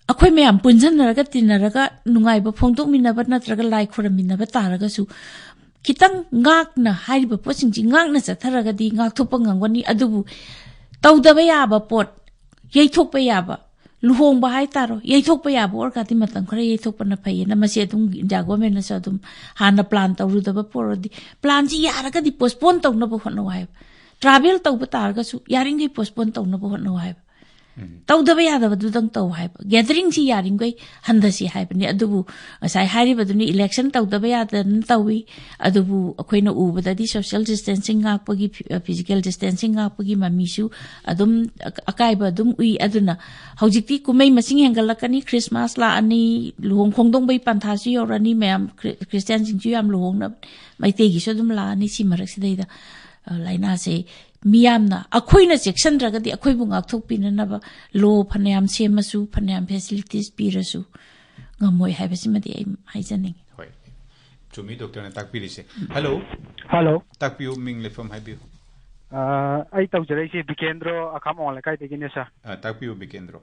ꯑꯩꯈꯣꯏ ꯃꯌꯥꯝ ꯄꯨꯟꯁꯤꯟꯅꯔꯒ ꯇꯤꯟꯅꯔꯒ ꯅꯨꯡꯉꯥꯏꯕ ꯐꯣꯡꯗꯣꯛꯃꯤꯟꯅꯕ ꯅꯠꯇ꯭ꯔꯒ ꯂꯥꯏ ꯈꯨꯔꯝꯃꯤꯟꯅꯕ ꯇꯥꯔꯒꯁꯨ, ꯈꯤꯇꯪ ꯉꯥꯛꯅ, ꯍꯥꯏꯔꯤꯕ ꯄꯣꯠꯁꯤꯡꯁꯤ ꯉꯥꯛꯅ ꯆꯠꯊꯔꯒꯗꯤ ꯉꯥꯛꯊꯣꯛꯄ ꯉꯝꯒꯅꯤ꯫ ꯑꯗꯨꯕꯨ ꯇꯧꯗꯕ ꯌꯥꯕ ꯄꯣꯠ, ꯌꯩꯊꯣꯛꯄ ꯌꯥꯕ, ꯂꯨꯍꯣꯡꯕ ꯍꯥꯏꯇꯥꯔꯣ, ꯌꯩꯊꯣꯛꯄ ꯌꯥꯕ ꯑꯣꯏꯔꯒꯗꯤ ꯃꯇꯝ ꯈꯔ ꯌꯩꯊꯣꯛꯄꯅ ꯐꯩꯌꯦꯅ ꯃꯁꯤ ꯑꯗꯨꯝ ꯏꯟꯗꯤꯌꯥ ꯒꯣꯔꯃꯦꯟꯅꯁꯨ ꯑꯗꯨꯝ ꯍꯥꯟꯅ ꯄ꯭ꯂꯥꯟ ꯇꯧꯔꯨꯗꯕ ꯄꯣꯠ ꯑꯣꯏꯔꯗꯤ, ꯄ꯭ꯂꯥꯟꯁꯤ ꯌꯥꯔꯒꯗꯤ ꯄꯣꯁꯄꯣꯟ ꯇꯧꯅꯕ ꯍꯣꯠꯅꯧ ꯍꯥꯏꯕ꯫ ꯇ꯭ꯔꯥꯚꯦꯜ ꯇꯧꯕ ꯇꯥꯔꯒꯁꯨ ꯌꯥꯔꯤꯈꯩ ꯄꯣꯁꯄꯣꯟ ꯇꯧꯅꯕ ꯍꯣꯠꯅꯧ ꯍꯥꯏꯕ꯫ ꯇꯧꯗꯕ ꯌꯥꯗꯕꯗꯨꯗꯪ ꯇꯧ ꯍꯥꯏꯕ꯫ Gathering ꯁꯤ ꯌꯥꯔꯤꯃꯈꯩ ꯍꯟꯊꯁꯤ ꯍꯥꯏꯕꯅꯤ꯫ ꯑꯗꯨꯕꯨ ꯉꯁꯥꯏ ꯍꯥꯏꯔꯤꯕꯗꯨꯅꯤ, election ꯇꯧꯗꯕ ꯌꯥꯗꯅ ꯇꯧꯏ꯫ ꯑꯗꯨꯕꯨ ꯑꯩꯈꯣꯏꯅ ꯎꯕꯗꯗꯤ social distancing ꯉꯥꯛꯄꯒꯤ, physical distancing ꯉꯥꯛꯄꯒꯤ ꯃꯃꯤꯁꯨ ꯑꯗꯨꯝ ꯑꯀꯥꯏꯕ ꯑꯗꯨꯝ ꯎꯏ꯫ ꯑꯗꯨꯅ ꯍꯧꯖꯤꯛꯇꯤ ꯀꯨꯝꯍꯩ ꯃꯁꯤꯡ ꯍꯦꯟꯒꯠꯂꯛꯀꯅꯤ, Christmas ꯂꯥꯛꯑꯅꯤ, ꯂꯨꯍꯣꯡ ꯈꯣꯡꯗꯣꯡꯕꯒꯤ ꯄꯟꯊꯥꯁꯨ ꯌꯧꯔꯛꯑꯅꯤ, ꯃꯌꯥꯝ ꯈ꯭ꯔꯤ-, ꯈ꯭ꯔꯤꯁꯇꯤꯌꯥꯟꯁꯤꯡꯁꯨ ꯌꯥꯝ ꯂꯨꯍꯣꯡꯅꯕ, ꯃꯩꯇꯩꯒꯤꯁꯨ ꯑꯗꯨꯝ ꯂꯥꯛꯑꯅꯤ꯫ ꯁꯤ ꯃꯔꯛꯁꯤꯗꯩꯗ, ꯑ, ꯂꯥꯏꯅꯥꯁꯦ ꯃꯤꯌꯥꯝꯅ, ꯑꯩꯈꯣꯏꯅ ꯆꯦꯛꯁꯤꯟꯗ꯭ꯔꯒꯗꯤ ꯑꯩꯈꯣꯏꯕꯨ ꯉꯥꯛꯊꯣꯛꯄꯤꯅꯅꯕ law ꯐꯅꯌꯥꯝ ꯁꯦꯝꯃꯁꯨ, ꯐꯅꯌꯥꯝ facilities ꯄꯤꯔꯁꯨ ꯉꯝꯃꯣꯏ ꯍꯥꯏꯕꯁꯤꯃꯗꯤ ꯑꯩ ꯍꯥꯏꯖꯅꯤꯡꯉꯤ꯫ ꯍꯣꯏ, ꯆꯨꯝꯃꯤ ꯗꯣꯛꯇꯔꯅ ꯇꯥꯛꯄꯤꯔꯤꯁꯦ꯫ Hello꯫ Hello꯫ ꯇꯥꯛꯄꯤꯌꯨ, ꯃꯤꯡ ꯂꯩꯐꯝ ꯍꯥꯏꯕꯤꯌꯨ꯫ ꯑ, ꯑꯩ ꯇꯧꯖꯔꯛꯏꯁꯦ ꯕꯤꯀꯦꯟꯗ꯭ꯔꯣ, ꯑꯈꯥꯝ ꯑꯋꯥꯡ ꯂꯩꯀꯥꯏꯗꯒꯤꯅꯦ, sir꯫ ꯑ, ꯇꯥꯛꯄꯤꯌꯨ ꯕꯤꯀꯦꯟꯗ꯭ꯔꯣ꯫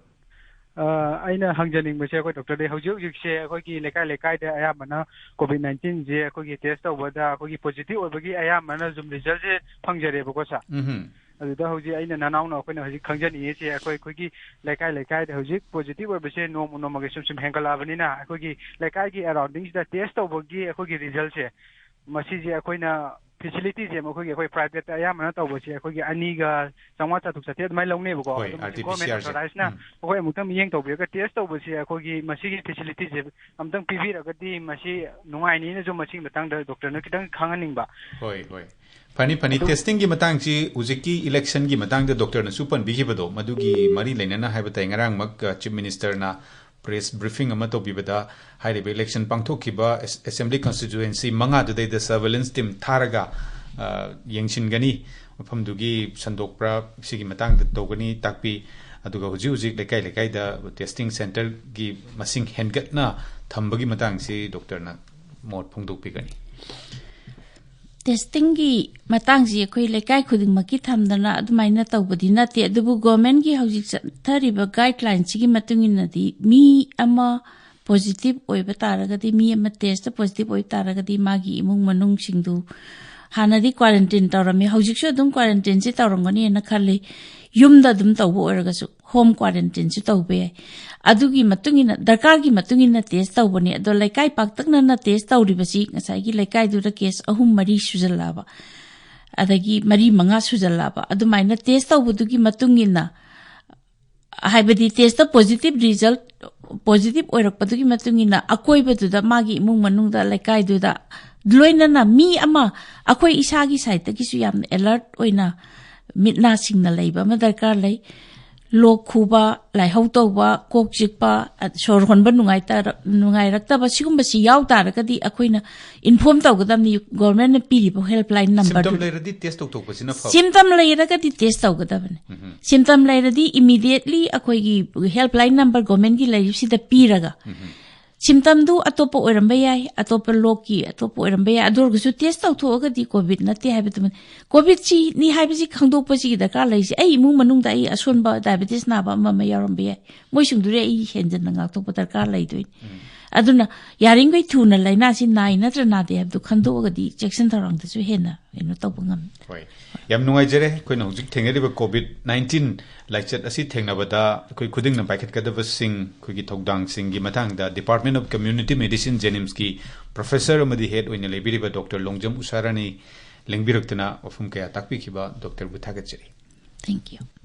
ꯑ, ꯑꯩꯅ ꯍꯪꯖꯅꯤꯡꯕꯁꯦ ꯑꯩꯈꯣꯏ ꯗꯣꯛꯇꯔꯗꯩ, ꯍꯧꯖꯤꯛ ꯍꯧꯖꯤꯛꯁꯦ ꯑꯩꯈꯣꯏꯒꯤ ꯂꯩꯀꯥꯏ ꯂꯩꯀꯥꯏꯗ ꯑꯌꯥꯝꯕꯅ COVID nineteenꯁꯦ ꯑꯩꯈꯣꯏꯒꯤ test ꯇꯧꯕꯗ ꯑꯩꯈꯣꯏꯒꯤ positive ꯑꯣꯏꯕꯒꯤ ꯑꯌꯥꯝꯕꯅ ꯑꯗꯨꯝ resultꯁꯦ ꯐꯪꯖꯔꯦꯕꯀꯣ, sir꯫ ꯎꯝꯍꯨꯝ꯫ ꯑꯗꯨꯗ ꯍꯧꯖꯤꯛ ꯑꯩꯅ ꯅꯅꯥꯎꯅ ꯑꯩꯈꯣꯏꯅ ꯍꯧꯖꯤꯛ ꯈꯪꯖꯅꯤꯡꯉꯤꯁꯦ, ꯑꯩꯈꯣꯏ, ꯑꯩꯈꯣꯏꯒꯤ ꯂꯩꯀꯥꯏ ꯂꯩꯀꯥꯏꯗ ꯍꯧꯖꯤꯛ positive ꯑꯣꯏꯕꯁꯦ ꯅꯣꯡꯃ ꯅꯣꯡꯃꯒꯤ ꯁꯨꯝ ꯁꯨꯝ ꯍꯦꯟꯒꯠꯂꯛꯑꯕꯅꯤꯅ, ꯑꯩꯈꯣꯏꯒꯤ ꯂꯩꯀꯥꯏꯒꯤ surroundingꯁꯤꯗ test ꯇꯧꯕꯒꯤ ꯑꯩꯈꯣꯏꯒꯤ resultꯁꯦ, ꯃꯁꯤꯁꯦ ꯑꯩꯈꯣꯏꯅ facilityꯁꯦ ꯃꯈꯣꯏꯒꯤ, ꯑꯩꯈꯣꯏ privateꯇ ꯑꯌꯥꯝꯕꯅ ꯇꯧꯕꯁꯦ ꯑꯩꯈꯣꯏꯒꯤ ꯑꯅꯤꯒ ꯆꯥꯝꯃꯉꯥ ꯆꯥꯇ꯭ꯔꯨꯛ ꯆꯥꯇ꯭ꯔꯦꯠ ꯑꯗꯨꯃꯥꯏꯅ ꯂꯧꯅꯦꯕꯀꯣ꯫ ꯍꯣꯏ, ꯑꯗꯣ ꯃꯁꯤ RT-PCRꯁꯦ꯫ Government authorizedꯅ ꯎꯝ꯫ ꯑꯩꯈꯣꯏ ꯑꯃꯨꯛꯇꯪ ꯃꯤꯠꯌꯦꯡ ꯇꯧꯕꯤꯔꯒ test ꯇꯧꯕꯁꯦ ꯑꯩꯈꯣꯏꯒꯤ ꯃꯁꯤꯒꯤ facilityꯁꯦ ꯑꯃꯨꯛꯇꯪ ꯄꯤꯕꯤꯔꯒꯗꯤ ꯃꯁꯤ ꯅꯨꯡꯉꯥꯏꯅꯤꯅꯁꯨ ꯃꯁꯤꯒꯤ ꯃꯇꯥꯡꯗ ꯗꯣꯛꯇꯔꯅ ꯈꯤꯇꯪ ꯈꯪꯍꯟꯅꯤꯡꯕ꯫ ꯍꯣꯏ, ꯍꯣꯏ꯫ ꯐꯅꯤ, ꯐꯅꯤ꯫ ꯑꯗꯨ testingꯒꯤ ꯃꯇꯥꯡꯁꯤ ꯍꯧꯖꯤꯛꯀꯤ electionꯒꯤ ꯃꯇꯥꯡꯗ ꯗꯣꯛꯇꯔꯅꯁꯨ ꯄꯟꯕꯤꯈꯤꯕꯗꯣ, ꯃꯗꯨꯒꯤ ꯃꯔꯤ ꯂꯩꯅꯅ ꯍꯥꯏꯕ ꯇꯥꯏ, ꯉꯔꯥꯡꯃꯛ, ꯑ, Chief Ministerꯅ press briefing ꯑꯃ ꯇꯧꯕꯤꯕꯗ ꯍꯥꯏꯔꯤꯕ election ꯄꯥꯡꯊꯣꯛꯈꯤꯕ ꯑꯦꯁ-, assembly constituency ꯃꯉꯥꯗꯨꯗꯩꯗ surveillance team ꯊꯥꯔꯒ, ꯑ, ꯌꯦꯡꯁꯤꯟꯒꯅꯤ, ꯃꯐꯝꯗꯨꯒꯤ ꯁꯟꯗꯣꯛꯄ꯭ꯔꯥ, ꯁꯤꯒꯤ ꯃꯇꯥꯡꯗ ꯇꯧꯒꯅꯤ ꯇꯥꯛꯄꯤ꯫ ꯑꯗꯨꯒ ꯍꯧꯖꯤꯛ ꯍꯧꯖꯤꯛ ꯂꯩꯀꯥꯏ ꯂꯩꯀꯥꯏꯗ testing centreꯒꯤ ꯃꯁꯤꯡ ꯍꯦꯟꯒꯠꯅ ꯊꯝꯕꯒꯤ ꯃꯇꯥꯡꯁꯤ ꯗꯣꯛꯇꯔꯅ ꯃꯣꯠ ꯐꯣꯡꯗꯣꯛꯄꯤꯒꯅꯤ꯫ Testingꯒꯤ ꯃꯇꯥꯡꯁꯤ ꯑꯩꯈꯣꯏ ꯂꯩꯀꯥꯏ ꯈꯨꯗꯤꯡꯃꯛꯀꯤ ꯊꯝꯗꯅ ꯑꯗꯨꯃꯥꯏꯅ ꯇꯧꯕꯗꯤ ꯅꯠꯇꯦ, ꯑꯗꯨꯕꯨ governmentꯀꯤ ꯍꯧꯖꯤꯛ ꯆꯠꯊꯔꯤꯕ guidelineꯁꯤꯒꯤ ꯃꯇꯨꯡ ꯏꯟꯅꯗꯤ ꯃꯤ ꯑꯃ positive ꯑꯣꯏꯕ ꯇꯥꯔꯒꯗꯤ, ꯃꯤ ꯑꯃ testꯇ positive ꯑꯣꯏꯕ ꯇꯥꯔꯒꯗꯤ ꯃꯥꯒꯤ ꯏꯃꯨꯡ ꯃꯅꯨꯡꯁꯤꯡꯗꯨ ꯍꯥꯟꯅꯗꯤ quarantine ꯇꯧꯔꯝꯃꯤ, ꯍꯧꯖꯤꯛꯁꯨ ꯑꯗꯨꯝ quarantineꯁꯤ ꯇꯧꯔꯝꯒꯅꯤꯅ ꯈꯜꯂꯤ꯫ ꯌꯨꯝꯗ ꯑꯗꯨꯝ ꯇꯧꯕ ꯑꯣꯏꯔꯒꯁꯨ home quarantineꯁꯨ ꯇꯧꯕ ꯌꯥꯏ꯫ ꯑꯗꯨꯒꯤ ꯃꯇꯨꯡ ꯏꯟꯅ, ꯗꯔꯀꯥꯔꯒꯤ ꯃꯇꯨꯡ ꯏꯟꯅ test ꯇꯧꯕꯅꯤ꯫ ꯑꯗꯣ ꯂꯩꯀꯥꯏ ꯄꯥꯛꯇꯛꯅꯅ test ꯇꯧꯔꯤꯕꯁꯤ ꯉꯁꯥꯏꯒꯤ ꯂꯩꯀꯥꯏꯗꯨꯗ case ꯑꯍꯨꯝ ꯃꯔꯤ ꯁꯨꯖꯜꯂꯛꯑꯕ, ꯑꯗꯒꯤ ꯃꯔꯤ ꯃꯉꯥ ꯁꯨꯖꯜꯂꯛꯑꯕ, ꯑꯗꯨꯃꯥꯏꯅ test ꯇꯧꯕꯗꯨꯒꯤ ꯃꯇꯨꯡ ꯏꯟꯅ ꯍꯥꯏꯕꯗꯤ ꯇꯦꯁꯇ ꯄꯣꯖꯤꯇꯤꯚ ꯔꯤꯖꯜ, ꯄꯣꯖꯤꯇꯤꯚ ꯑꯣꯏꯔꯛꯄꯗꯨꯒꯤ ꯃꯇꯨꯡ ꯏꯟꯅ ꯑꯀꯣꯏꯕꯗꯨꯗ, ꯃꯥꯒꯤ ꯏꯃꯨꯡ ꯃꯅꯨꯡꯗ, ꯂꯩꯀꯥꯏꯗꯨꯗ, ꯂꯣꯏꯅꯅ ꯃꯤ ꯑꯃ, ꯑꯩꯈꯣꯏ ꯏꯁꯥꯒꯤ ꯁꯥꯏꯠꯇꯒꯤꯁꯨ ꯌꯥꯝꯅ ꯑꯦꯂꯔꯠ ꯑꯣꯏꯅ ꯃꯤꯠ ꯅꯥ ꯁꯤꯡꯅ ꯂꯩꯕ ꯑꯃ ꯗꯔꯀꯥꯔ ꯂꯩ꯫ ꯂꯣꯛ ꯈꯨꯕ, ꯂꯥꯏꯍꯧ ꯇꯧꯕ, ꯀꯣꯛ ꯆꯤꯛꯄ, ꯁꯣꯔ ꯍꯣꯟꯕ ꯅꯨꯡꯉꯥꯏꯇ-, ꯅꯨꯡꯉꯥꯏꯔꯛꯇꯕ, ꯁꯤꯒꯨꯝꯕꯁꯤ ꯌꯥꯎ ꯇꯥꯔꯒꯗꯤ ꯑꯩꯈꯣꯏꯅ ꯏꯟꯐꯣꯔꯝ ꯇꯧꯒꯗꯕꯅꯤ ꯒꯣꯔꯃꯦꯟꯅ ꯄꯤꯔꯤꯕ ꯍꯦꯜꯞꯂꯥꯏꯟ ꯅꯝꯕꯔꯗꯨ꯫ ꯁꯤꯝꯇꯝ ꯂꯩꯔꯗꯤ ꯇꯦꯁ ꯇꯧꯊꯣꯛꯄꯁꯤꯅ ꯐꯕ꯫ ꯁꯤꯝꯇꯝ ꯂꯩꯔꯒꯗꯤ ꯇꯦꯁ ꯇꯧꯒꯗꯕꯅꯤ꯫ ꯎꯝ꯫ ꯁꯤꯝꯇꯝ ꯂꯩꯔꯗꯤ ꯏꯃꯤꯗꯤꯌꯦꯠꯂꯤ ꯑꯩꯈꯣꯏꯒꯤ ꯍꯦꯜꯞꯂꯥꯏꯟ ꯅꯝꯕꯔ ꯒꯣꯔꯃꯦꯟꯒꯤ ꯂꯩꯔꯤꯕꯁꯤꯗ ꯄꯤꯔꯒ, ꯎꯝ꯫ ꯁꯤꯝꯇꯝꯗꯨ ꯑꯇꯣꯞꯄ ꯑꯣꯏꯔꯝꯕ ꯌꯥꯏ, ꯑꯇꯣꯞꯄ ꯂꯣꯛꯀꯤ, ꯑꯇꯣꯞꯄ ꯑꯣꯏꯔꯝꯕ ꯌꯥꯏ, ꯑꯗꯨ ꯑꯣꯏꯔꯒꯁꯨ ꯇꯦꯁ ꯇꯧꯊꯣꯛꯑꯒꯗꯤ ꯀꯣꯚꯤꯗ ꯅꯠꯇꯦ ꯍꯥꯏꯕꯗꯨꯃ꯫ ꯀꯣꯚꯤꯗꯁꯤꯅꯤ ꯍꯥꯏꯕꯁꯤ ꯈꯪꯗꯣꯛꯄꯁꯤꯒꯤ ꯗꯔꯀꯥꯔ ꯂꯩꯔꯤꯁꯦ, ꯑꯩ ꯏꯃꯨꯡ ꯃꯅꯨꯡꯗ ꯑꯩ ꯑꯁꯣꯟꯕ ꯗꯥꯏꯕꯦꯇꯤꯁ ꯅꯥꯕ ꯑꯃ ꯑꯃ ꯌꯥꯎꯔꯝꯕ ꯌꯥꯏ, ꯃꯣꯏꯁꯤꯡꯗꯨꯗꯤ ꯑꯩ ꯍꯦꯟꯖꯟꯅ ꯉꯥꯛꯊꯣꯛꯄ ꯗꯔꯀꯥꯔ ꯂꯩꯗꯣꯏꯅꯤ꯫ ꯑꯗꯨꯅ ꯌꯥꯔꯤꯈꯩ ꯊꯨꯅ ꯂꯥꯏꯅꯥꯁꯤ ꯅꯥꯏ ꯅꯠꯇ꯭ꯔ ꯅꯥꯗꯦ ꯍꯥꯏꯕꯗꯨ ꯈꯪꯗꯣꯛꯑꯒꯗꯤ ꯆꯦꯛꯁꯤꯟ ꯊꯧꯔꯥꯡꯗꯁꯨ ꯍꯦꯟꯅ ꯀꯩꯅꯣ ꯇꯧꯕ ꯉꯝꯃꯤ꯫ ꯍꯣꯏ, ꯌꯥꯝ ꯅꯨꯡꯉꯥꯏꯖꯔꯦ꯫ ꯑꯩꯈꯣꯏꯅ ꯍꯧꯖꯤꯛ ꯊꯦꯡꯅꯔꯤꯕ ꯀꯣꯚꯤꯗ ꯅꯥꯏꯟꯇꯤꯟ ꯂꯥꯏꯆꯠ ꯑꯁꯤ ꯊꯦꯡꯅꯕꯗ ꯑꯩꯈꯣꯏ ꯈꯨꯗꯤꯡꯅ ꯄꯥꯏꯈꯠꯀꯗꯕꯁꯤꯡ, ꯑꯩꯈꯣꯏꯒꯤ ꯊꯧꯗꯥꯡꯁꯤꯡꯒꯤ ꯃꯇꯥꯡꯗ Department of Community Medicine, JNIMSꯀꯤ professor ꯑꯃꯗꯤ head ꯑꯣꯏꯅ ꯂꯩꯕꯤꯔꯤꯕ ꯗꯣꯛꯇꯔ ꯂꯣꯡꯖꯝ ꯎꯁꯥꯔꯥꯅꯤ ꯂꯦꯡꯕꯤꯔꯛꯇꯨꯅ ꯋꯥꯐꯝ ꯀꯌꯥ ꯇꯥꯛꯄꯤꯈꯤꯕ ꯗꯣꯛꯇꯔꯕꯨ ꯊꯥꯒꯠꯆꯔꯤ꯫ Thank you.